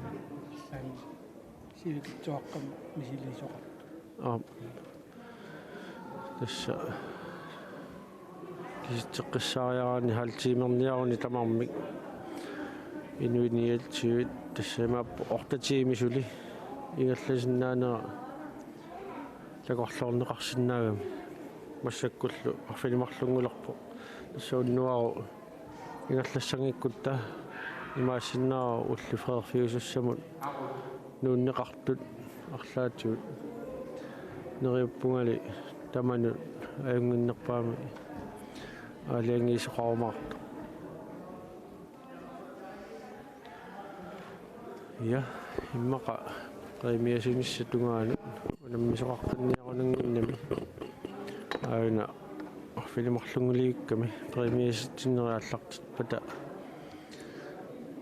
Sivikitsuaqqamik misiliisoqartoq. Aap. Tassa kisitseqqissaariaraanni halv timerniaruni tamarmik. Inuit niogtyve, tassa imaappoq otte timer suli ingerlasinnaanera takorloorneqarsinnaagami. Massakkullu arfineq-marlunngulerpoq. Tassa unnuaru ingerlassanngikkutta imaassinnaavoq ullut fire-orfiusussamut nuunneqartut arlaatigut. Neriuppungali tamanut ajunnginnerpaamik aalajangiisoqarumaartoq. Ja, immaqa præmiasinissap tungaanut unammisoqaqqinniarunannginnami. Aajuna arfineq-marlunngulivikkami præmiasitsinneri aallartippaat.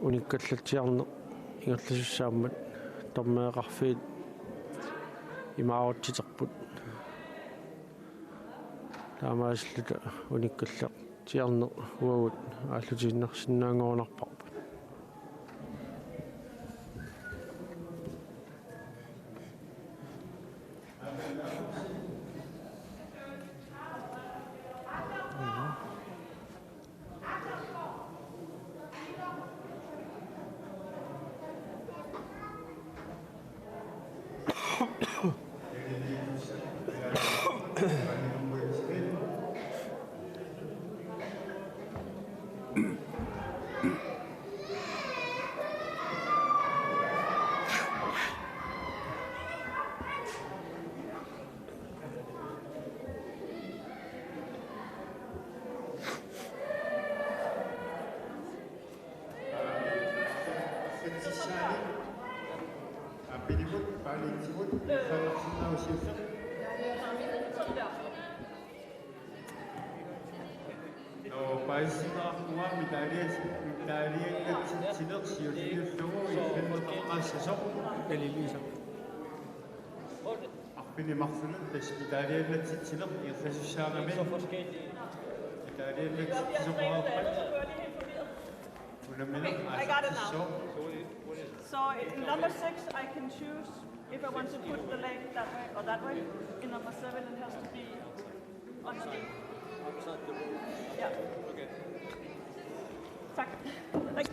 Unikkallatsiarneq ingerlasussaammat dommereqarfiit imaarutsiterput. Taamaasilluta unikkallatsiarneq uagut aallutiinnarsinnaanngorunarparput. Nå, paasisinnaarpunga medalje-, medaljennatsitsineq siulliullugu ilannut eqqaassasoq. Arfineq-marlunut tassa medaljennatsitsineq ingerlasussaagami. Medaljennatsitsisoqarpat. Unammineq aallartissaaq. So in number six, I can choose if I want to put the leg that way or that way. In number seven, it has to be on the knee. Yeah. Tak. Tak.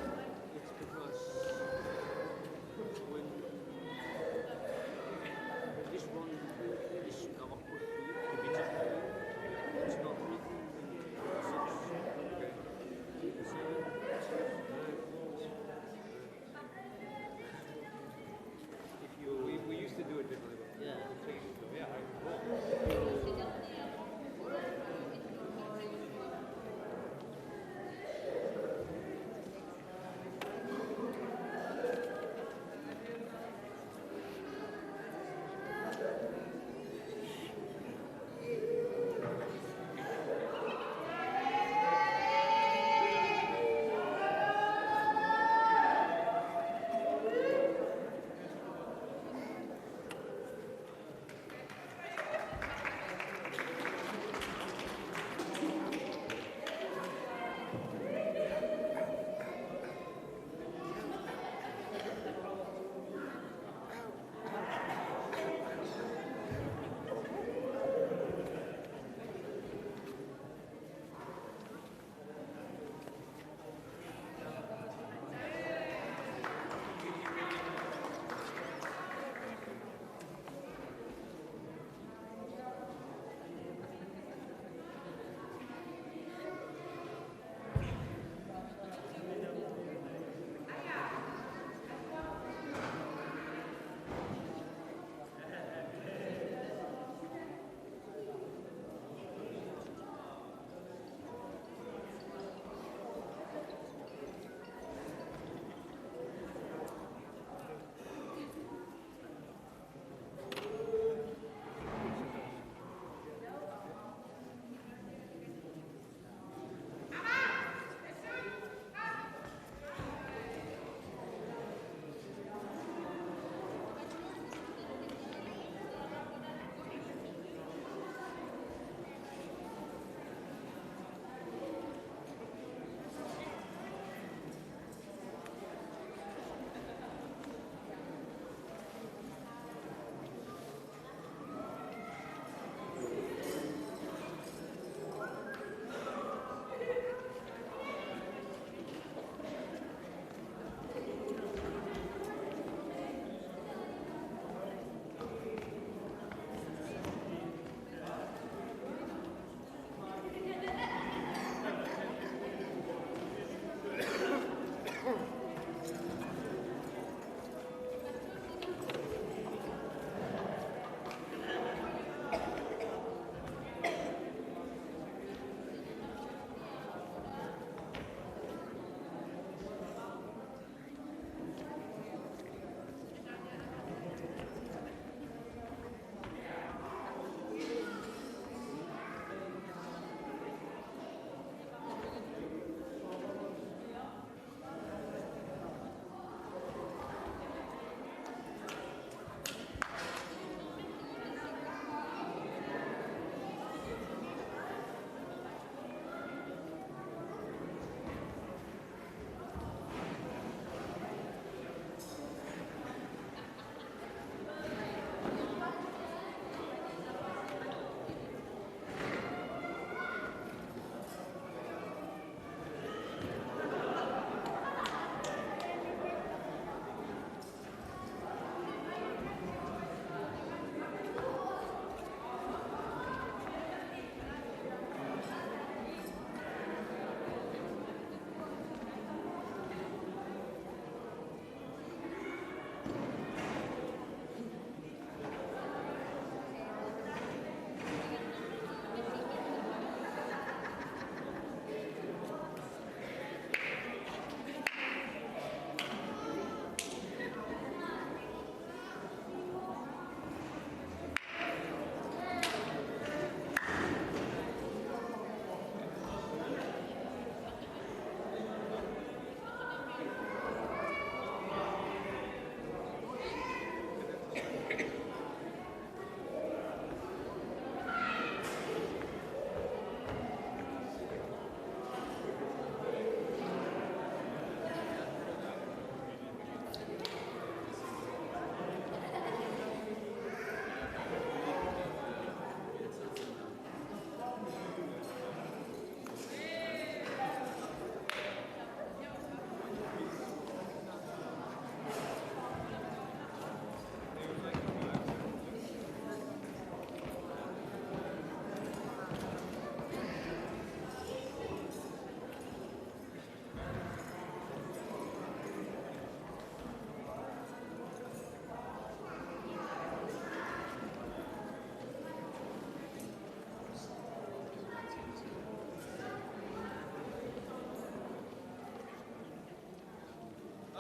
If you, we, we used to do it differently. Yeah.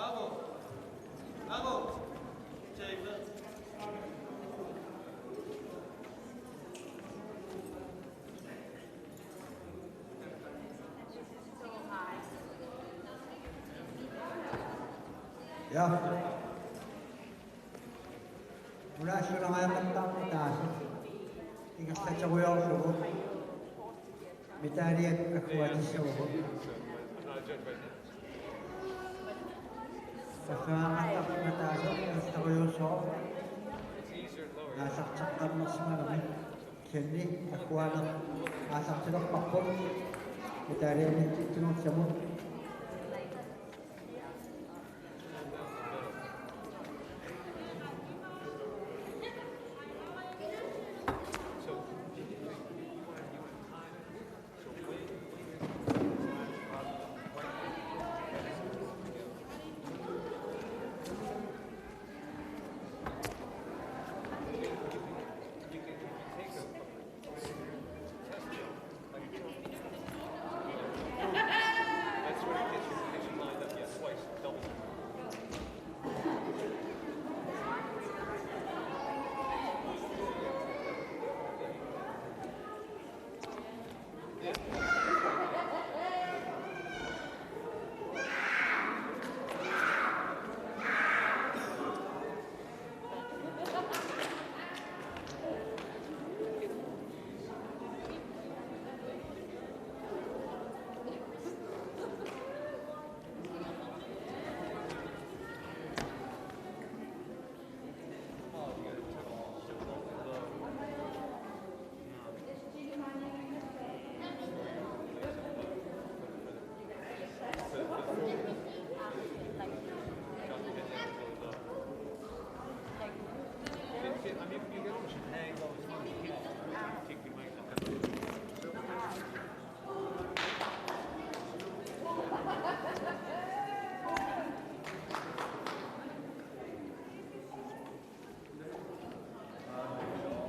Bravo. Bravo. James. Ja. Ulaallunaariaqattaarput taassuma ingerlaterujoorlugu. Medaljat agguaatissavagut. Agguaaqattaarput taassuma ingerlaterujoorsuuvoq. Aallarteqqammersimagami. Kisianni agguaaneq aallartilerparput. Medaljaniittut tungaanut.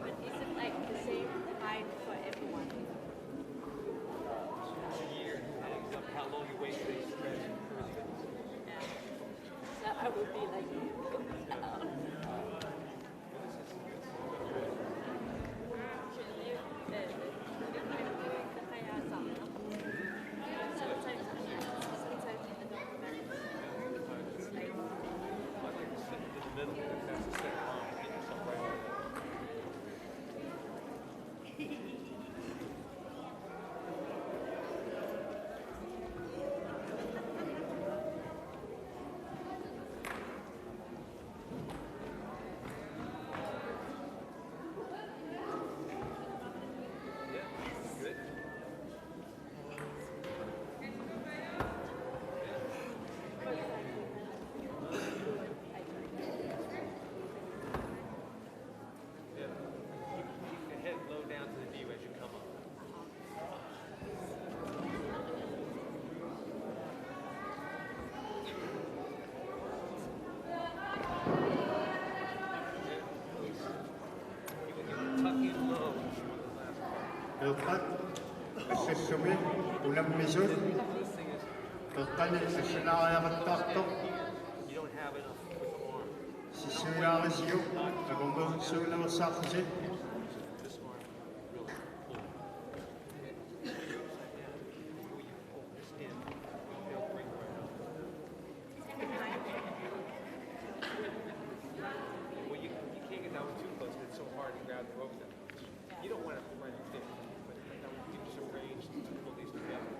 But is it, like, the same height for everyone? How long you wait for these stretch? Yeah. So I would be like, Yeah. Keep, keep the head low down to the knee as you come up. You can tuck in low. Eqqat assasumi unammisut. Eqqani assaariaqattaartoq. You don't have enough with the arm. Sissuilaarisiuk, akornusersuinersaarlusi. Well, you, you can't get that one too close, it's so hard to grab the rope. You don't want to run thick, but that would give you some range to pull these together.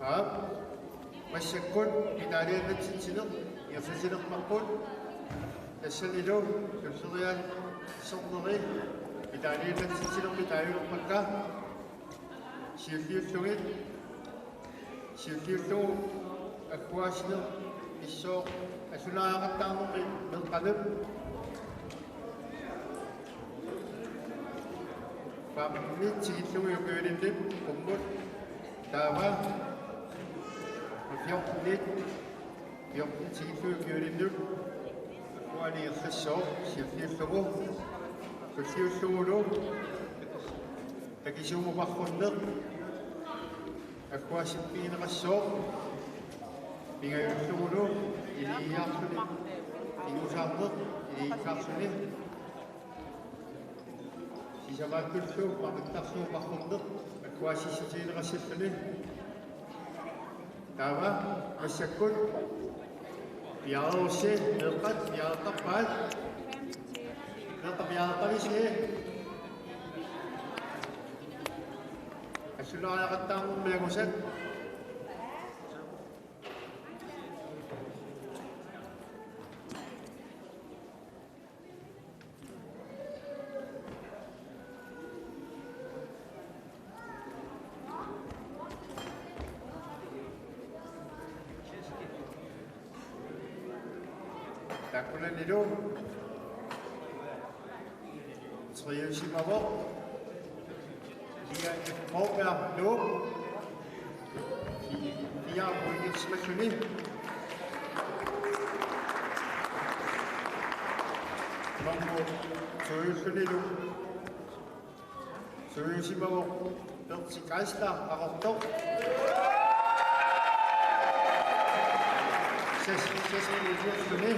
Aap, massakkut medaljat natsitsineq ingerlatilerparput, tassanilu tulleriiaat sorneri medaljat natsitsinermi taagulerpakka. Siulliullugit, siulliullugu agguaassineq pissooq allunaariaqattaarnermi meeqqanut. Femtenit tikillugu ukiulinnut qummut, taava fjortenit, fjorten tikillugu ukiulinnut agguaanit ingerlassooq. Siulliullugu, tulliullugulu takisuumut paarrunneq agguaassippigineqassooq. Pingajullugulu iligiarluni, kingusaarneq iligiikkaarluni, sisamaattullu maqittarsuup paarrunneq agguaassissutigineqassalluni. Taava massakkut piareerussi, meeqqat piareertarpaat. Meeqqat piareertarisi? Allunaariaqattaarnermi angusat. Taakkunanilu triusimavoq Lia F. Moberg, Nuuk. Fi-, fire pointiusimalluni. Nummer to-ullunilu to-usimavoq Berti Geisler, Qaqortoq. Seks, seks pointiulluni.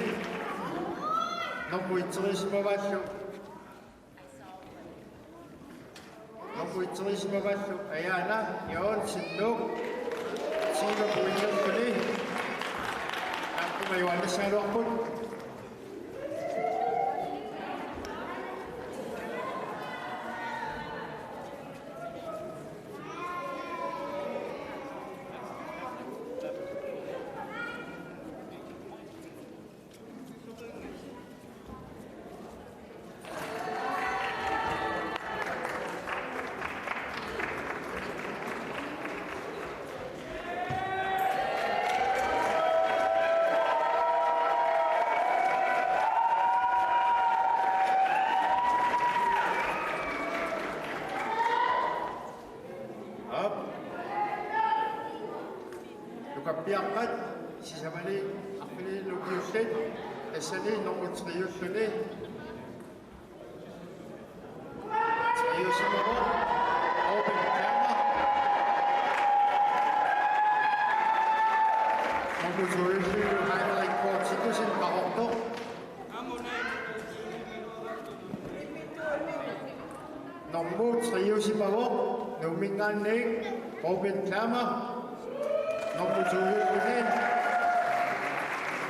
Nummer et-iusimavaallu Nummer et-iusimavaallu Ajaana Johansen, Nuuk, syv pointiulluni. Aappuma Johannes aluarput. Aap. Nukappiaqqat sisamani arfinilinnik ukiullit, tassani nummer tre-ulluni. Tre-usimavoq Ruben Klammer. Nummer to-ullunilu Heinrich K. Titussen, Qaqortoq. Nummer tre-usimavoq Nuumminngaanniit Ruben Klammer. Nummer to-ulluni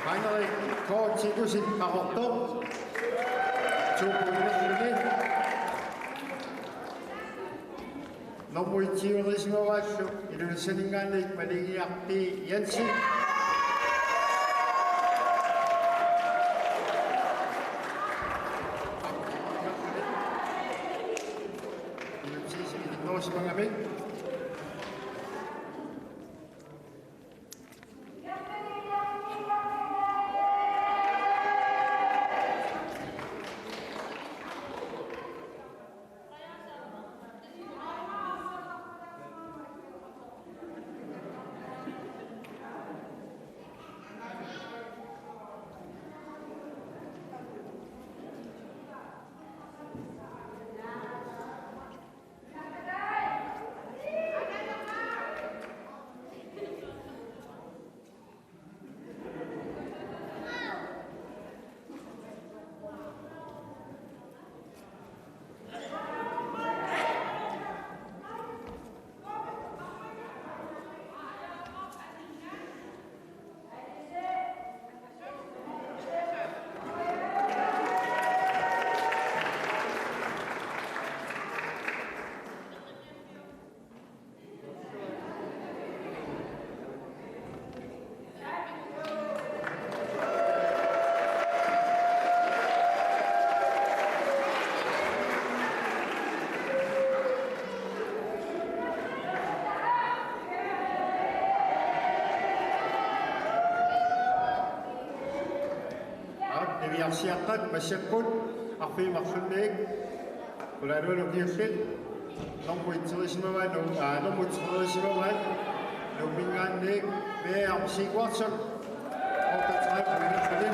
Heinrich K. Titussen, Qaqortoq. To pointiulluni. Nummer et-iusimavaallu Ilulissaninngaanniit Maligiaq P. Jensen. Ilulissani ilinniusimagami. Siaqqat massakkut arfineq-marlunnik qulaalualuk ukiullit nummer et-iusimavaat, nu-, aa, nummer tre-iusimavaat Nuumminngaanniit Meerup Sigurdsen, otteogtredive pointerluni.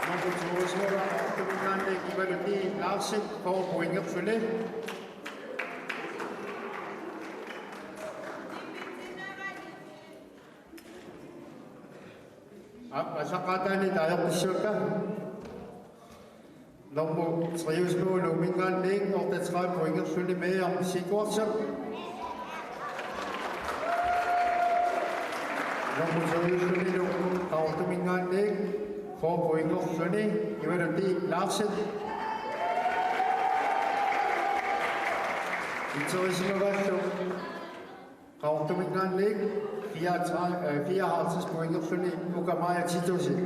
Nummer to-iusimavaat Qaqortuminngaanniit Ivalu D. Larsen, fyrre pointerluni. Aap, aallaqqaataani taaneqarsimapput. Nummer tre-iusimavaat Nuumminngaanniit otteogtredive pointerluni Meerup Sigurdsen. Nummer to-iusimavaat Qaqortuminngaanniit fyrre pointerluni Ivalu D. Larsen. Et-iusimavaallu Qaqortuminngaanniit fireogtredive, øh, fireoghalvtreds pointerluni Uka Maja Titussen.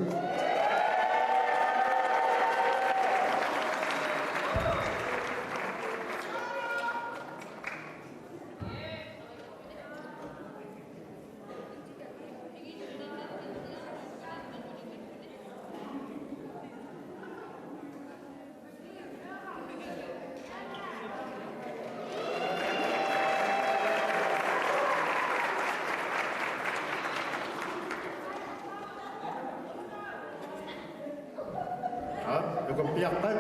Aa, nukappiaqqat.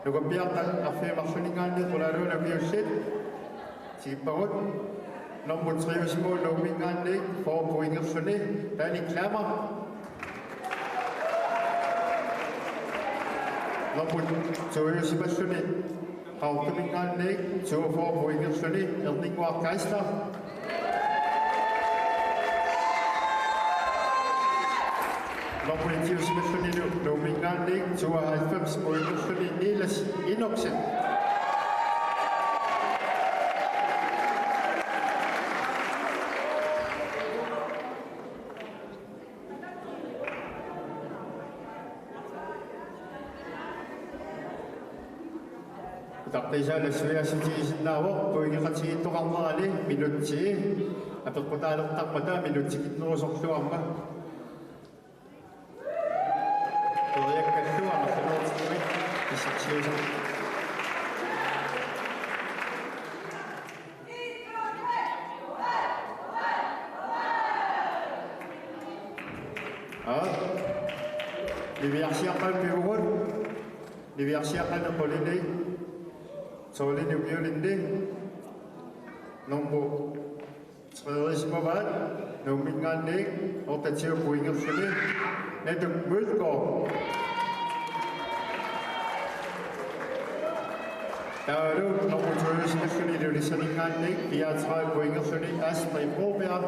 Nukappiaqqat arfineq-marlunninngaanniit qulaalualuk ukiullit. Tikippagut. Nummer tre-iusimavaat Nuumminngaanniit fyrre pointerluni Danny Klammer. Nummer to-iusimalluni Qaqortuminngaanniit toogfyrre pointerluni Erninnguaq Geisler. Nummer et-iusimallunilu Nuumminngaanniit tooghalvfems pointerluni Niels Enoksen. Utaqqiisaa nassuiaassutigisinnaavoq, pointeqatigiittoqarnerani minutsi apeqqutaalertarmata minutsikkinnerusorlu aamma. Periakkallu amerlanerusumik pissarsiussaq. Aa. Niviarsiaqqat pivugut. Niviarsiaqqat qulinik. Soorlini ukiulinni. Nummer tre-iusimavaat Nuumminngaanniit otteogtyve pointerluni Natuk Mølgaard. Taavalu nummer to-iusimalluni Ilulissaninngaanniit fireogtredive pointerluni Astrid Broberg.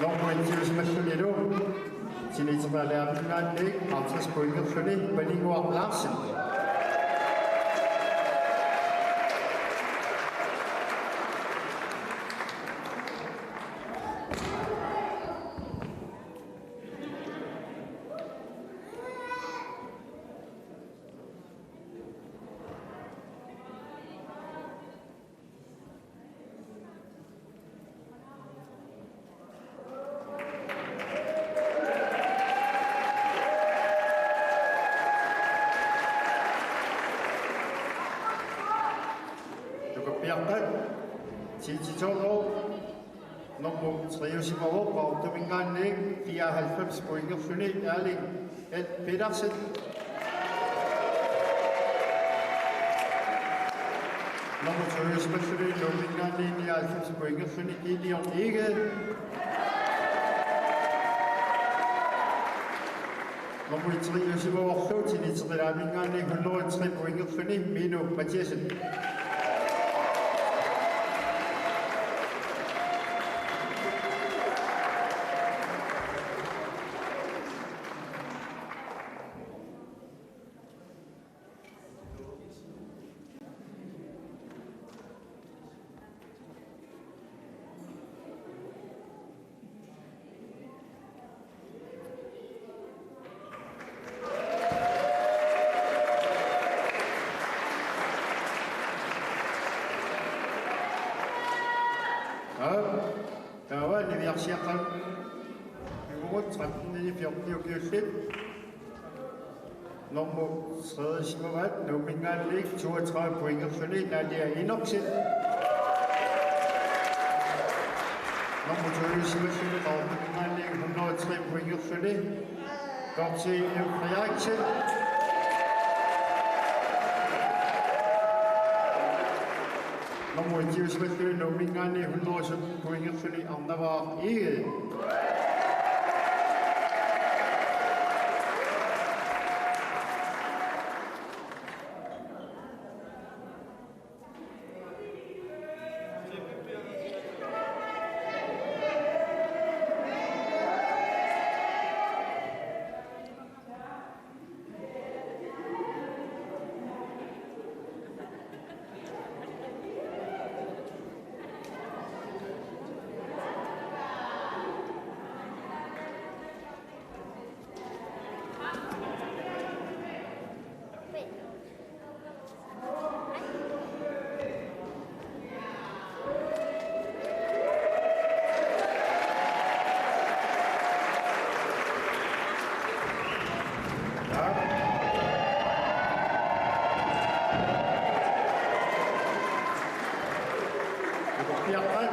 Nummer et-iusimallunilu Siniterilaarminngaanniit halvtreds pointerluni Paninnguaq Larsen. Nukappiaqqat, Titi Tolov, nummer tre-iusimavoq, Qaqortuminngaanniit fireoghalvfems pointerluni Erling L. Petersen. Nummer to-iusimalluni Nuumminngaanniit nioghalvfems pointerluni Gideon Egede. Nummer et-iusimavorlu Siniterilaarminngaanniit hundrede og tre pointerluni Minu Mathiassen. Siaqqat. Imut tretten fjorten ukiullit. Nummer tre-iusimavaat Nuumminngaanniit toogtredive pointerluni Nadia Enoksen. Nummer to-iusimalluni Qaqortuminngaanniit hundrede og tre pointerluni Dorthe Frederiksen. Nummer et-iusimalluni Nuumminngaanniit hundrede og sytten pointerluni Arnavaaq Egede. Nukappiaqqat,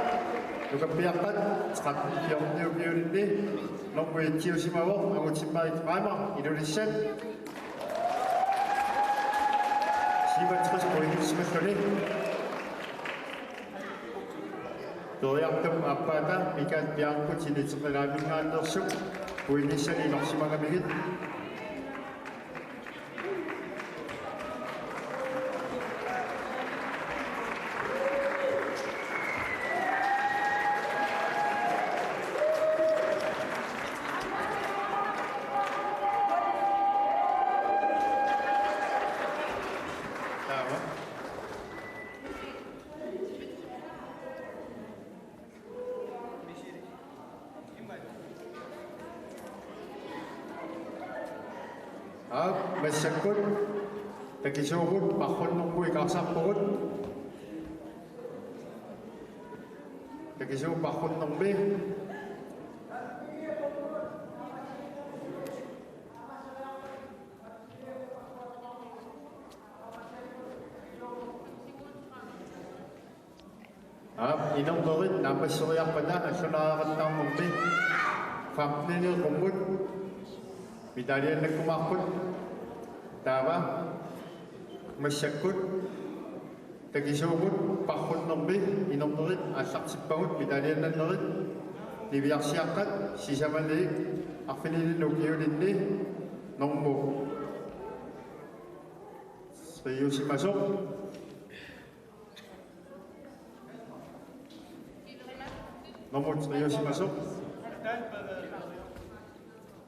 nukappiaqqat, tretten fjorten ukiulinni, nummer et-iusimavoq, Angutimmarik Reimer, Ilulissat. Syvogtres pointiusimalluni. Periartup aappaata Mikael Bjerregaard Tinitseqalaaminngaanneersoq pointinik inorsimagamigit. Taava. Aap, massakkut takisuumut parrunnermut ikaarsaarpugut. Takisuumut parrunnermi. Aap, inernerit naammasseriarpata allunaariaqattaarnermi femten-inik qummut medaljinnakkumaarput. Taava massakkut takisuumut parrunnermi inernerit aallartippagut medaljinnannerit niviarsiaqqat sisamaniit arfinilinnik ukiulinni normu tre-iusimasoq. Nummer tre-iusimasoq.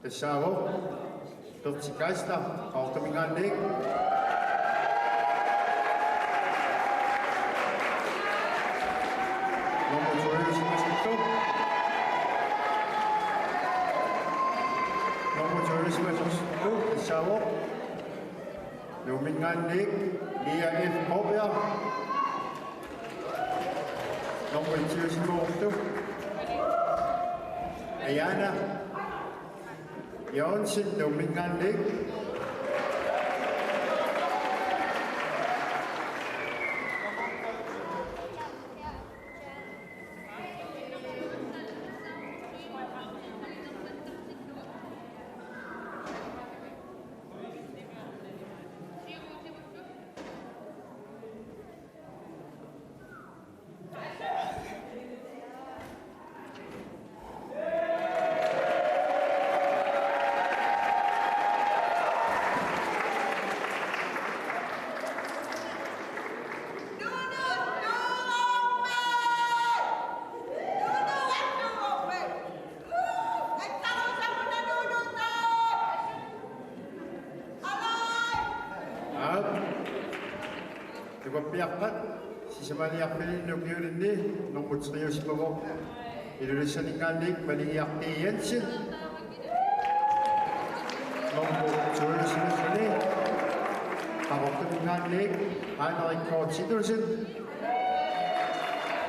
Tassaavoq Berti Geisler, Qaqortuminngaanniit. Nummer to-iusimasoq. Nummer to-iusimasoq. Tassaavoq Nuumminngaanniit Mia F. Højbjerg. Nummer et-iusimavoq Ayana Jørgensen, Nuumminngaanniit. Aap. Nukappiaqqat sisamaniit arfinilinnik ukiulinni nummer tre-iusimavoq Ilulissaninngaanniit Maligiaq Jensen. Nummer to-iusimalluni Qaqortuminngaanniit Heinrich K. Titussen.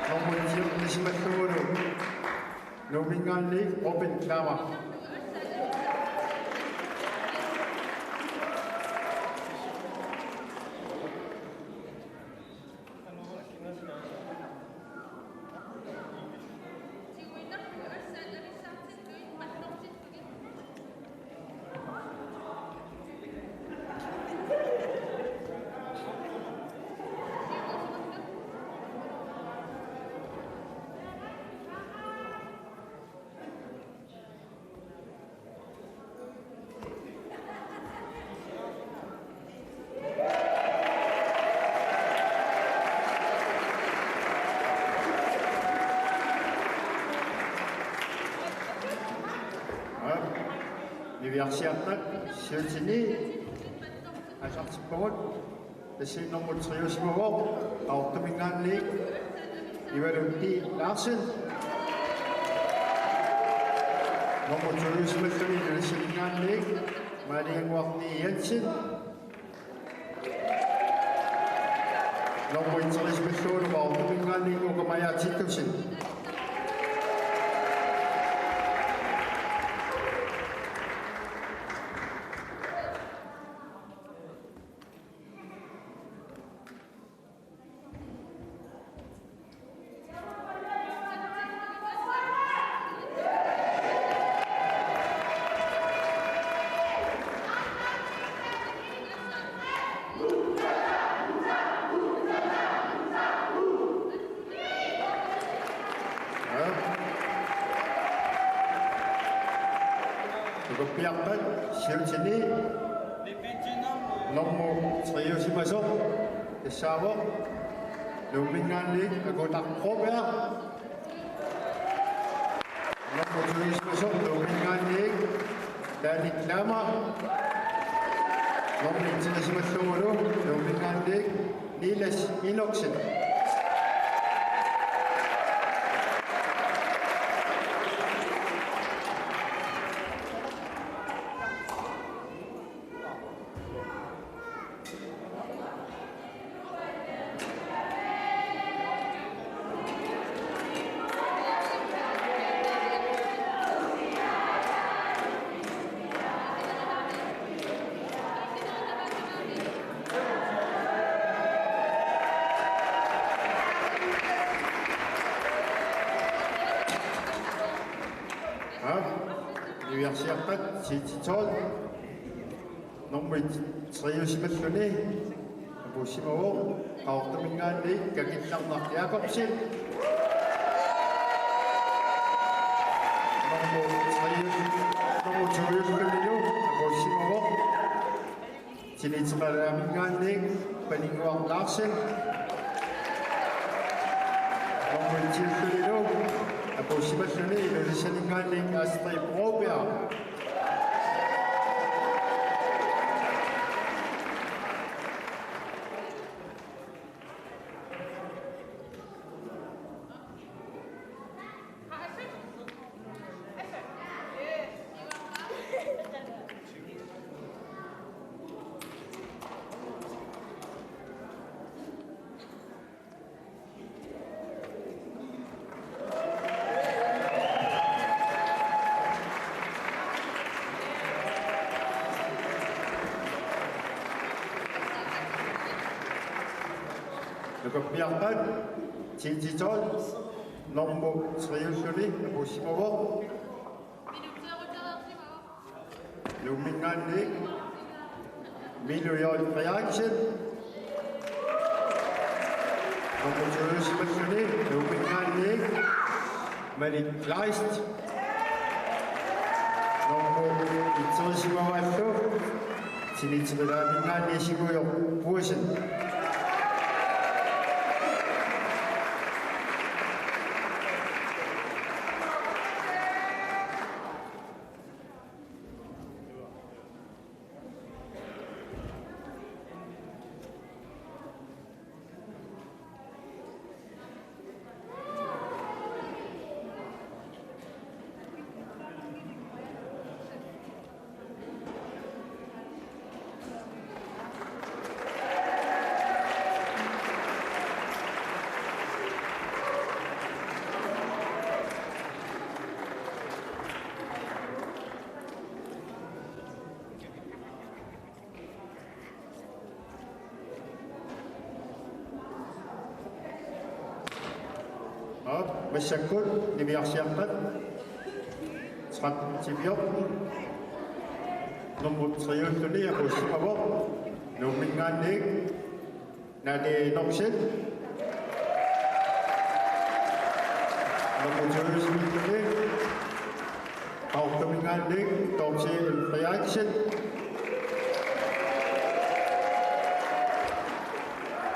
Nummer et-iusimallugulu Nuumminngaanniit Ruben Klammer. Niviarsiartat siutini aallartippagut. Tassa nummer tre-usimavoq Qaqortuminngaanniit Ivalu P. Larsen. Nummer to-usimalluni Ilulissaninngaanniit Maaliannguaq Jensen. Nummer et-usimallugu Qaqortuminngaanniit Uka-Maja Titussen. Nukappiarpat siutini nummer tre-usimasoq tassaavoq Nuumminngaanniit Akuta Broberg. Nummer to-usimasoq Nuumminngaanniit Danny Klammer. Nummer et-usimallugu Nuumminngaanniit Niels Enoksen. Aap, niviarsiarpat ti-tolv. Nummer tre-usimalluni apuussimavoq Qaqortuminngaanniit Kakillarnaq Jakobsen. Nummer tre, nummer to-usimallunilu apuussimavoq Tinitseqalaaminngaanniit Paninnguaq Larsen. Nummer et-usimallunilu apuussimalluni Ilulissaninngaanniit Astrid Broberg. Nukappiarpat ti-tolv nummer tre-ulluni apuussimavoq. Nuumminngaanniit Milo Jørgen Frederiksen. Nummer to-usimalluni Nuumminngaanniit Malik Kleist. Nummer et-usimavaallu Tinitseqalaaminngaanniit Simujoq Puasen. Massakkut niviarsiaqqat tretten til fjorten. Nummer tre-ulluni apuussimavoq Nuumminngaanniit Nali Noksen. Nummer to-ulluni Qaqortuminngaanniit Dorthe Frederiksen.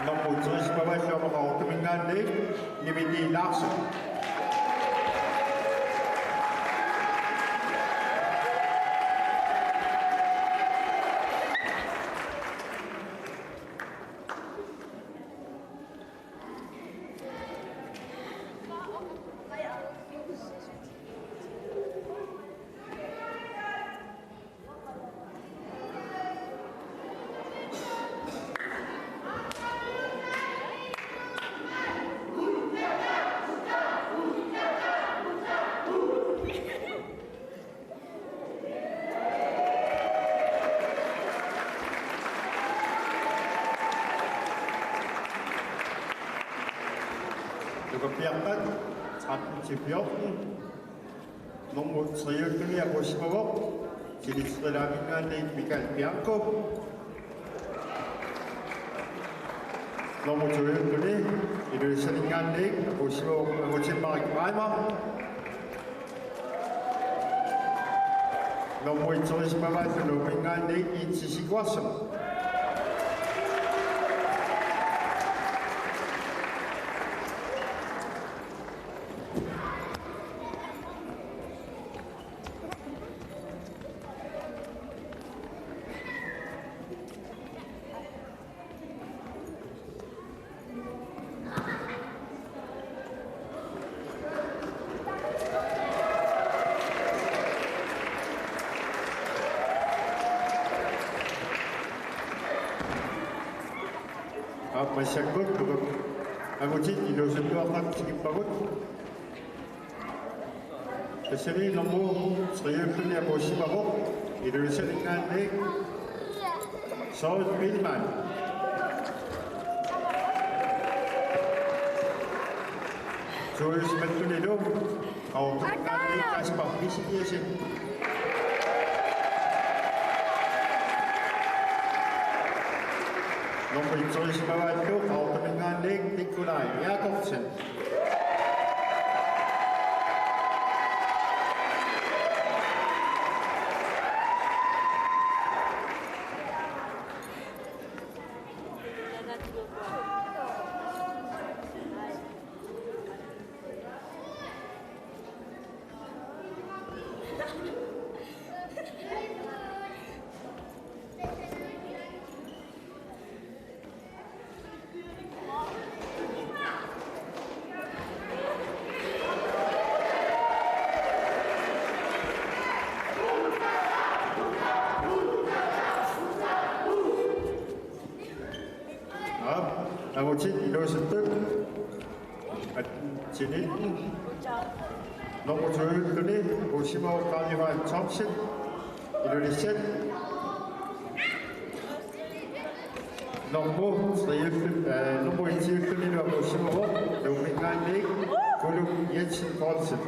Nummer tre-ulluni aamma Qaqortuminngaanniit Nimiti Larsen. Nukappiaqqat tretten til fjorten. Nummer tre-ulluni apuussimavoq Tilitsilaaminngaanniit Michael Bianco. Nummer to-ulluni Ilulissaninngaanniit apuussimavoq Angutin Marik Reimer. Nummer et-erisimavat Nuumminngaanniit Insi Sigurdsen. Aap, massakkut Nuka Angutit inuusuttuaqqat tikippagut. Tassani nummer tre-ulluni apuussimavoq Ilulissaninngaanniit Søren Biilmann. To-ullisimattunilu Qaqortuminngaanniit Kasper Ezekiassen. Nummer et-erisimavallu Qaqortuminngaanniit Nikolaj Jakobsen. Aap, Angutit inuusuttut. Atten til nitten. Nummer to-ulluni apuussimavoq Karl Johan Thomsen, Ilulissat. Nummer tre-ulluni, øh, nummer et-ullunilu apuussimavoq Nuumminngaanniit Kuluk Jensen Poulsen.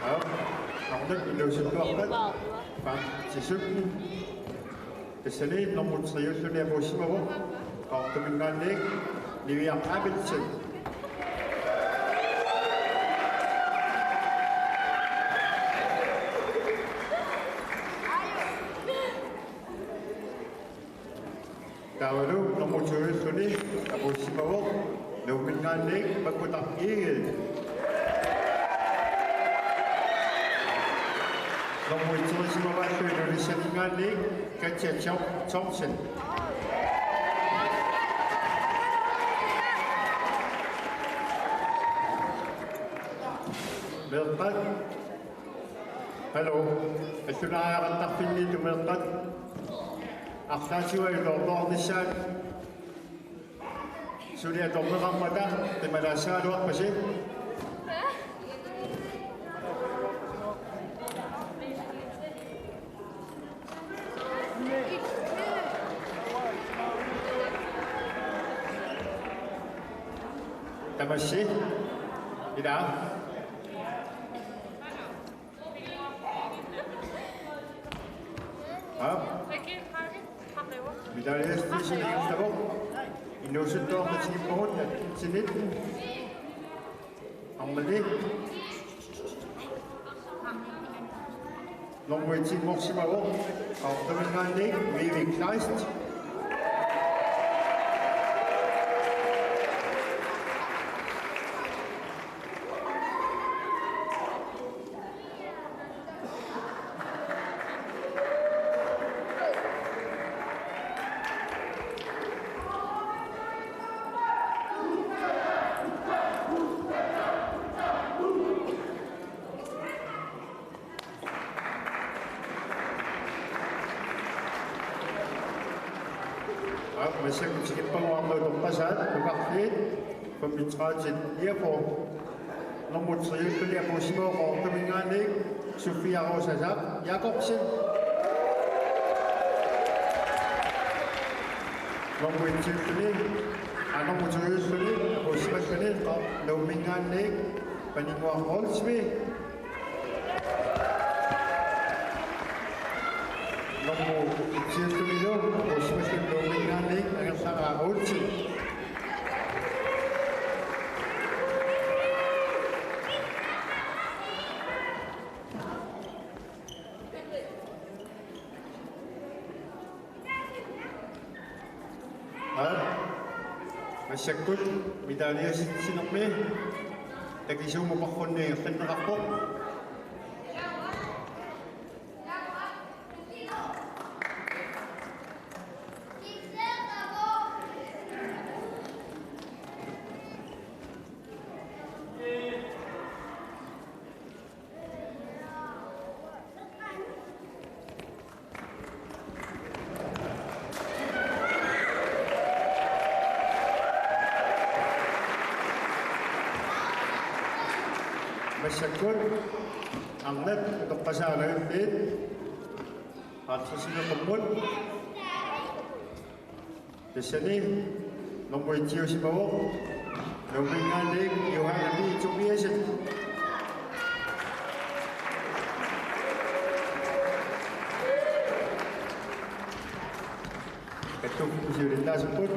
Aap, arnat inuusuttuaqqat fem til sytten. Tassani nummer tre-ulluni apuussimavoq Qaqortuminngaanniit Niviaq Abelsen. Taavalu nummer to-ulluni apuussimavoq Nuumminngaanniit Pakkutaq Egede. Nummer et-erisimavallu Ilulissaninngaanniit Katja Thom-, Thomsen. Meeqqat. Hallo. Allunaariaqartarfinni meeqqat. Arlaatigut iluartoqarnissaat. Suli atorneqarmata qimalaassagaluarpasi. Tamassi. Ila. Aap. Medalje stigissavaa. Inuusuttuartut tigippagut attentinit. Aamma nummer et-inngorsimavoq Qaqortuminngaanniit Vivi Kleist. Aap, massakkut tigippagut aamma utoqqasaat, nukarliit, femogtredive niogfyrre. Nummer tre-ulluni apuussimavoq Qaqortuminngaanniit Sofia Rosa Jakobsen. Nummer et-ulluni, aa, nummer to-ulluni apuussimalluni Nuumminngaanniit Paninnguaq Olsvig. Nummer et-ullunilu apuussimalluni Nuumminngaanniit Angerlaq Olsen. Aap, massakkut medaljesitsinermi takisuummukarluni ingerlanneqarpoq. Massakkut arnat utoqqasaat angajulliit halvtredsinik qummut. Tassani nummer et-iusimavoq Nuumminngaanniit Johanne Mie Tobiassen. Kattuffiup siulittaasupput.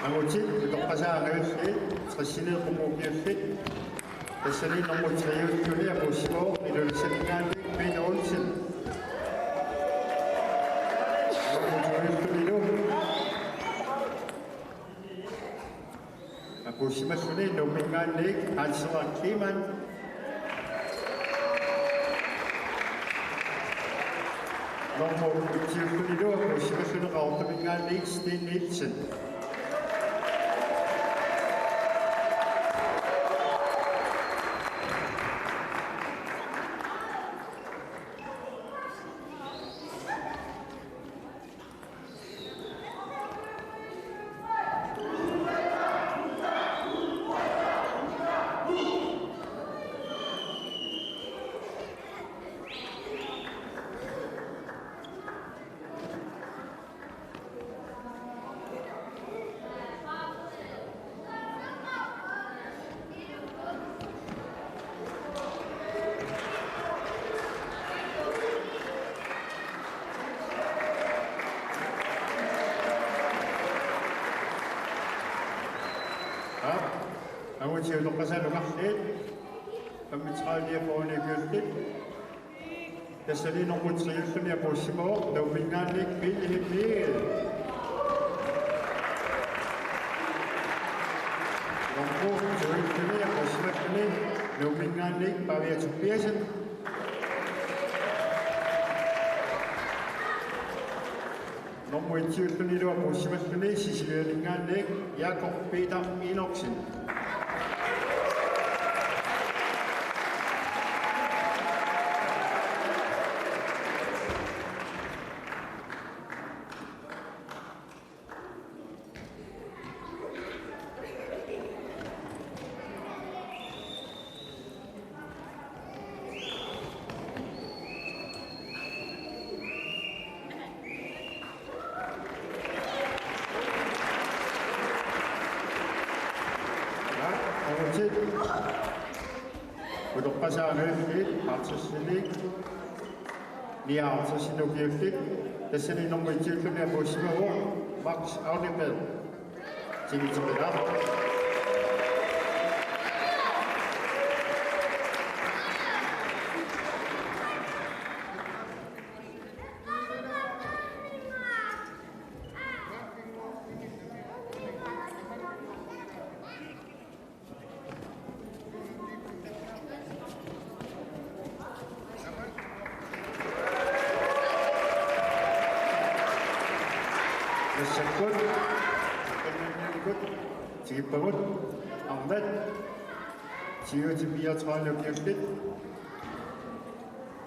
Angutit utoqqasaat angajulliit tressini qummut ukiullit. Tassani nummer tre-ulluni apuussimavoq Ilulissaninngaanniit Peter Olsen. Nummer to-ullunilu apuussimalluni Nuumminngaanniit Hans Henrik Kleemann. Nummer et-iullunilu apuussimalluni Qaqortuminngaanniit Steen Nielsen. Aap, angutit utoqqasaat nukarliit femogtredive niogfyrre ukiullit. Tassani nummer tre-ulluni apuussimavoq Nuumminngaanniit Pelle Hemmingsen. Nummer to-ulluni apuussimalluni Nuumminngaanniit Pavia Tobiassen. Nummer et-iullunilu apuussimalluni Sisimiuninngaanniit Jakob Peter Enoksen. Ja, nummer ti. Utoqqasaat halvfjerdsini, nioghalvtredsinik ukiullit. Tassani nummer et-iulluni apuussimavoq Max Audibert. Tigitipilaa. Massakkut. Tigippagut. Arnat. Siuti piatraalu kiullit.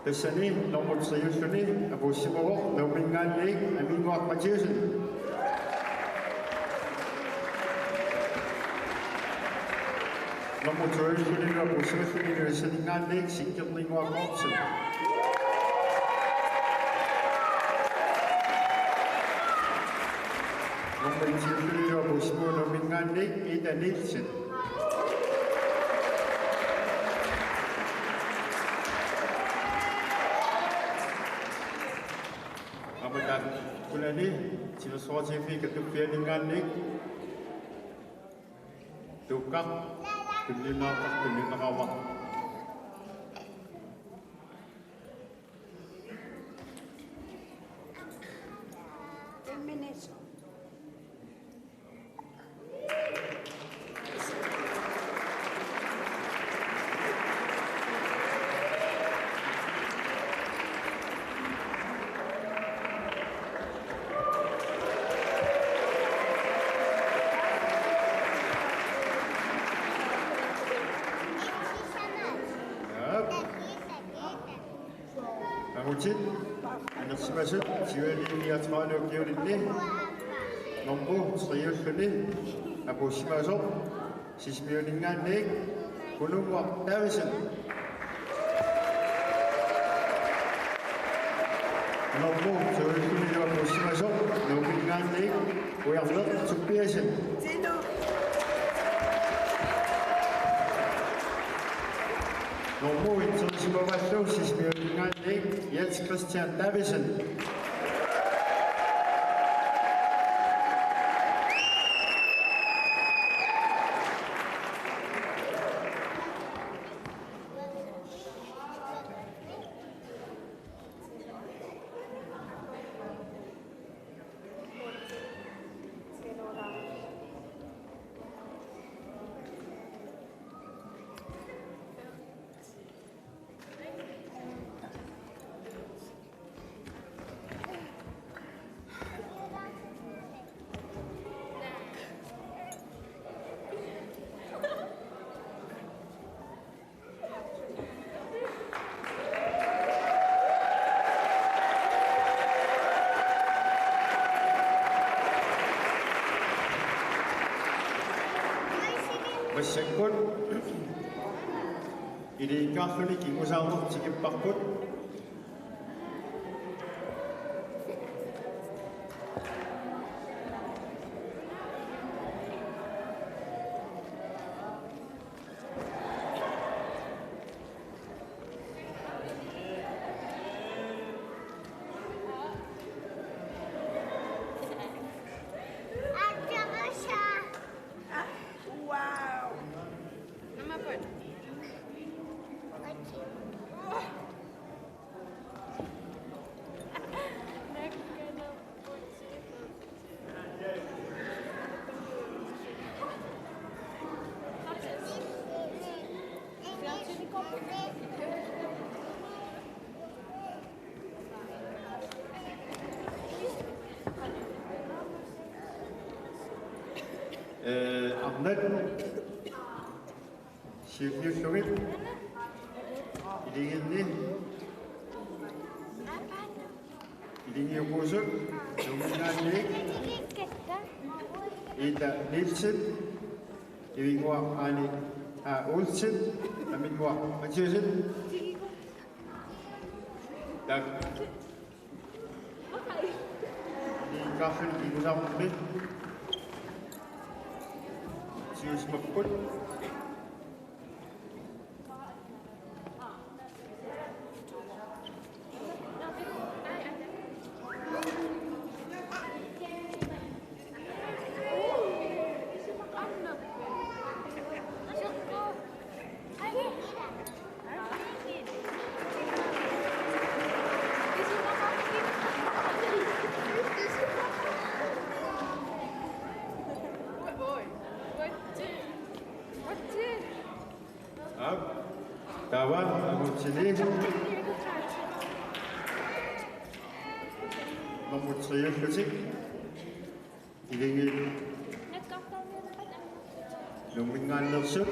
Tassani nummer tre-iulluni apuussimavoq Nuumminngaanniit Aminnguaq Mathiassen. Nummer to-iullunilu apuussimalluni Ilulissaninngaanniit Sikkerninnguaq Kortsen. Nummer et-iullunilu apuussimavoq Nuumminngaanniit Ida Nielsen. Aamma taakkunani timersoqatigiiffiit Kattuffianinngaanniit Tuukkaq tunniunneqartartoq tunniunneqarpoq. Aamma uagut anersimasut siuliani niogtredive ukiulinni nummer tre-iulluni apuussimasoq Sisimiuninngaanniit Kununnguaq Davidsen. Nummer to-iullunilu apuussimasoq Nuumminngaanniit Ujarneq Tobiassen. Nummer et-erisimavallu Sisimiuninngaanniit Jens Christian Davidsen. Massakkut ilikkaguni kingusaarneq tikipparput. Wow. Nummer fem. Nat. Siulliullugit. Ilinginni. Ilingiukuusut. Nuummingaanniit. Ida Nielsen. Ivinnguaq Aani A. Olsen. Aminnguaq Mathiassen. Tak. Ilingiukkut ilingiusarmi. Siusimapput. Aap, taava angutini. Nummer tre-ullutik. Ilingi. Nuummingaanneersut.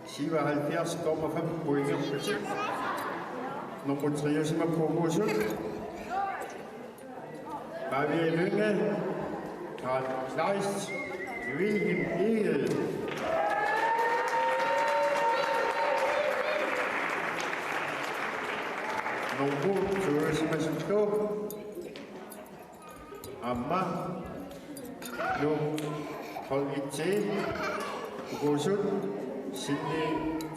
Syvoghalvfjerds komma fem pointerlutik. Nummer tre-usimapput uku. Pavia Lynge, Karl Kleist, Wilhelm Egede. Nummer to-usimasullu. Aamma Nuuk hold et-i ukuusut Sinni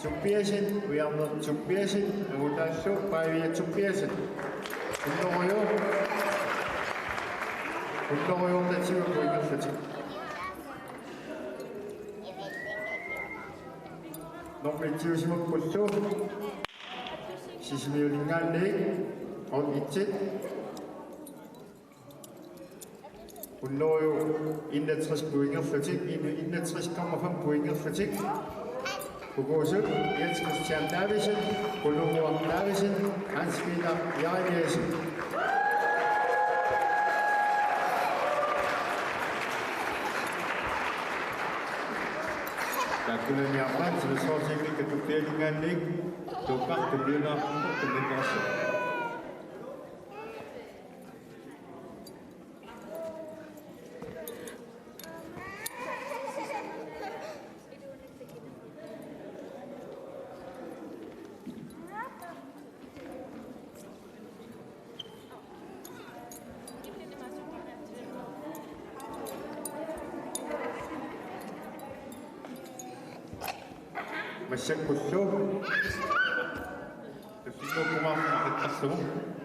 Tobiassen, Ujarneq Tobiassen, angutaallu Pavia Tobiassen. Hunnoruju-, hunnorujuullutik pointerlutik. Nummer et-iusimappullu Sisimiuninngaanniit hold et-it. Hunnoruju enogtres pointerlutik, en-, enogtres komma fem pointerlutik. Ukuusut Jens Christian Davidsen, Kolumua Davidsen, Hans Peter Jeremiassen. Taakkunaniarpaat sivissoorsuarmikkut Tobiasseninngaanniit Tuukka Tulliunaarput tulliunaarput. Massakkullu. Taffinnguukkumaarput qattarlugu.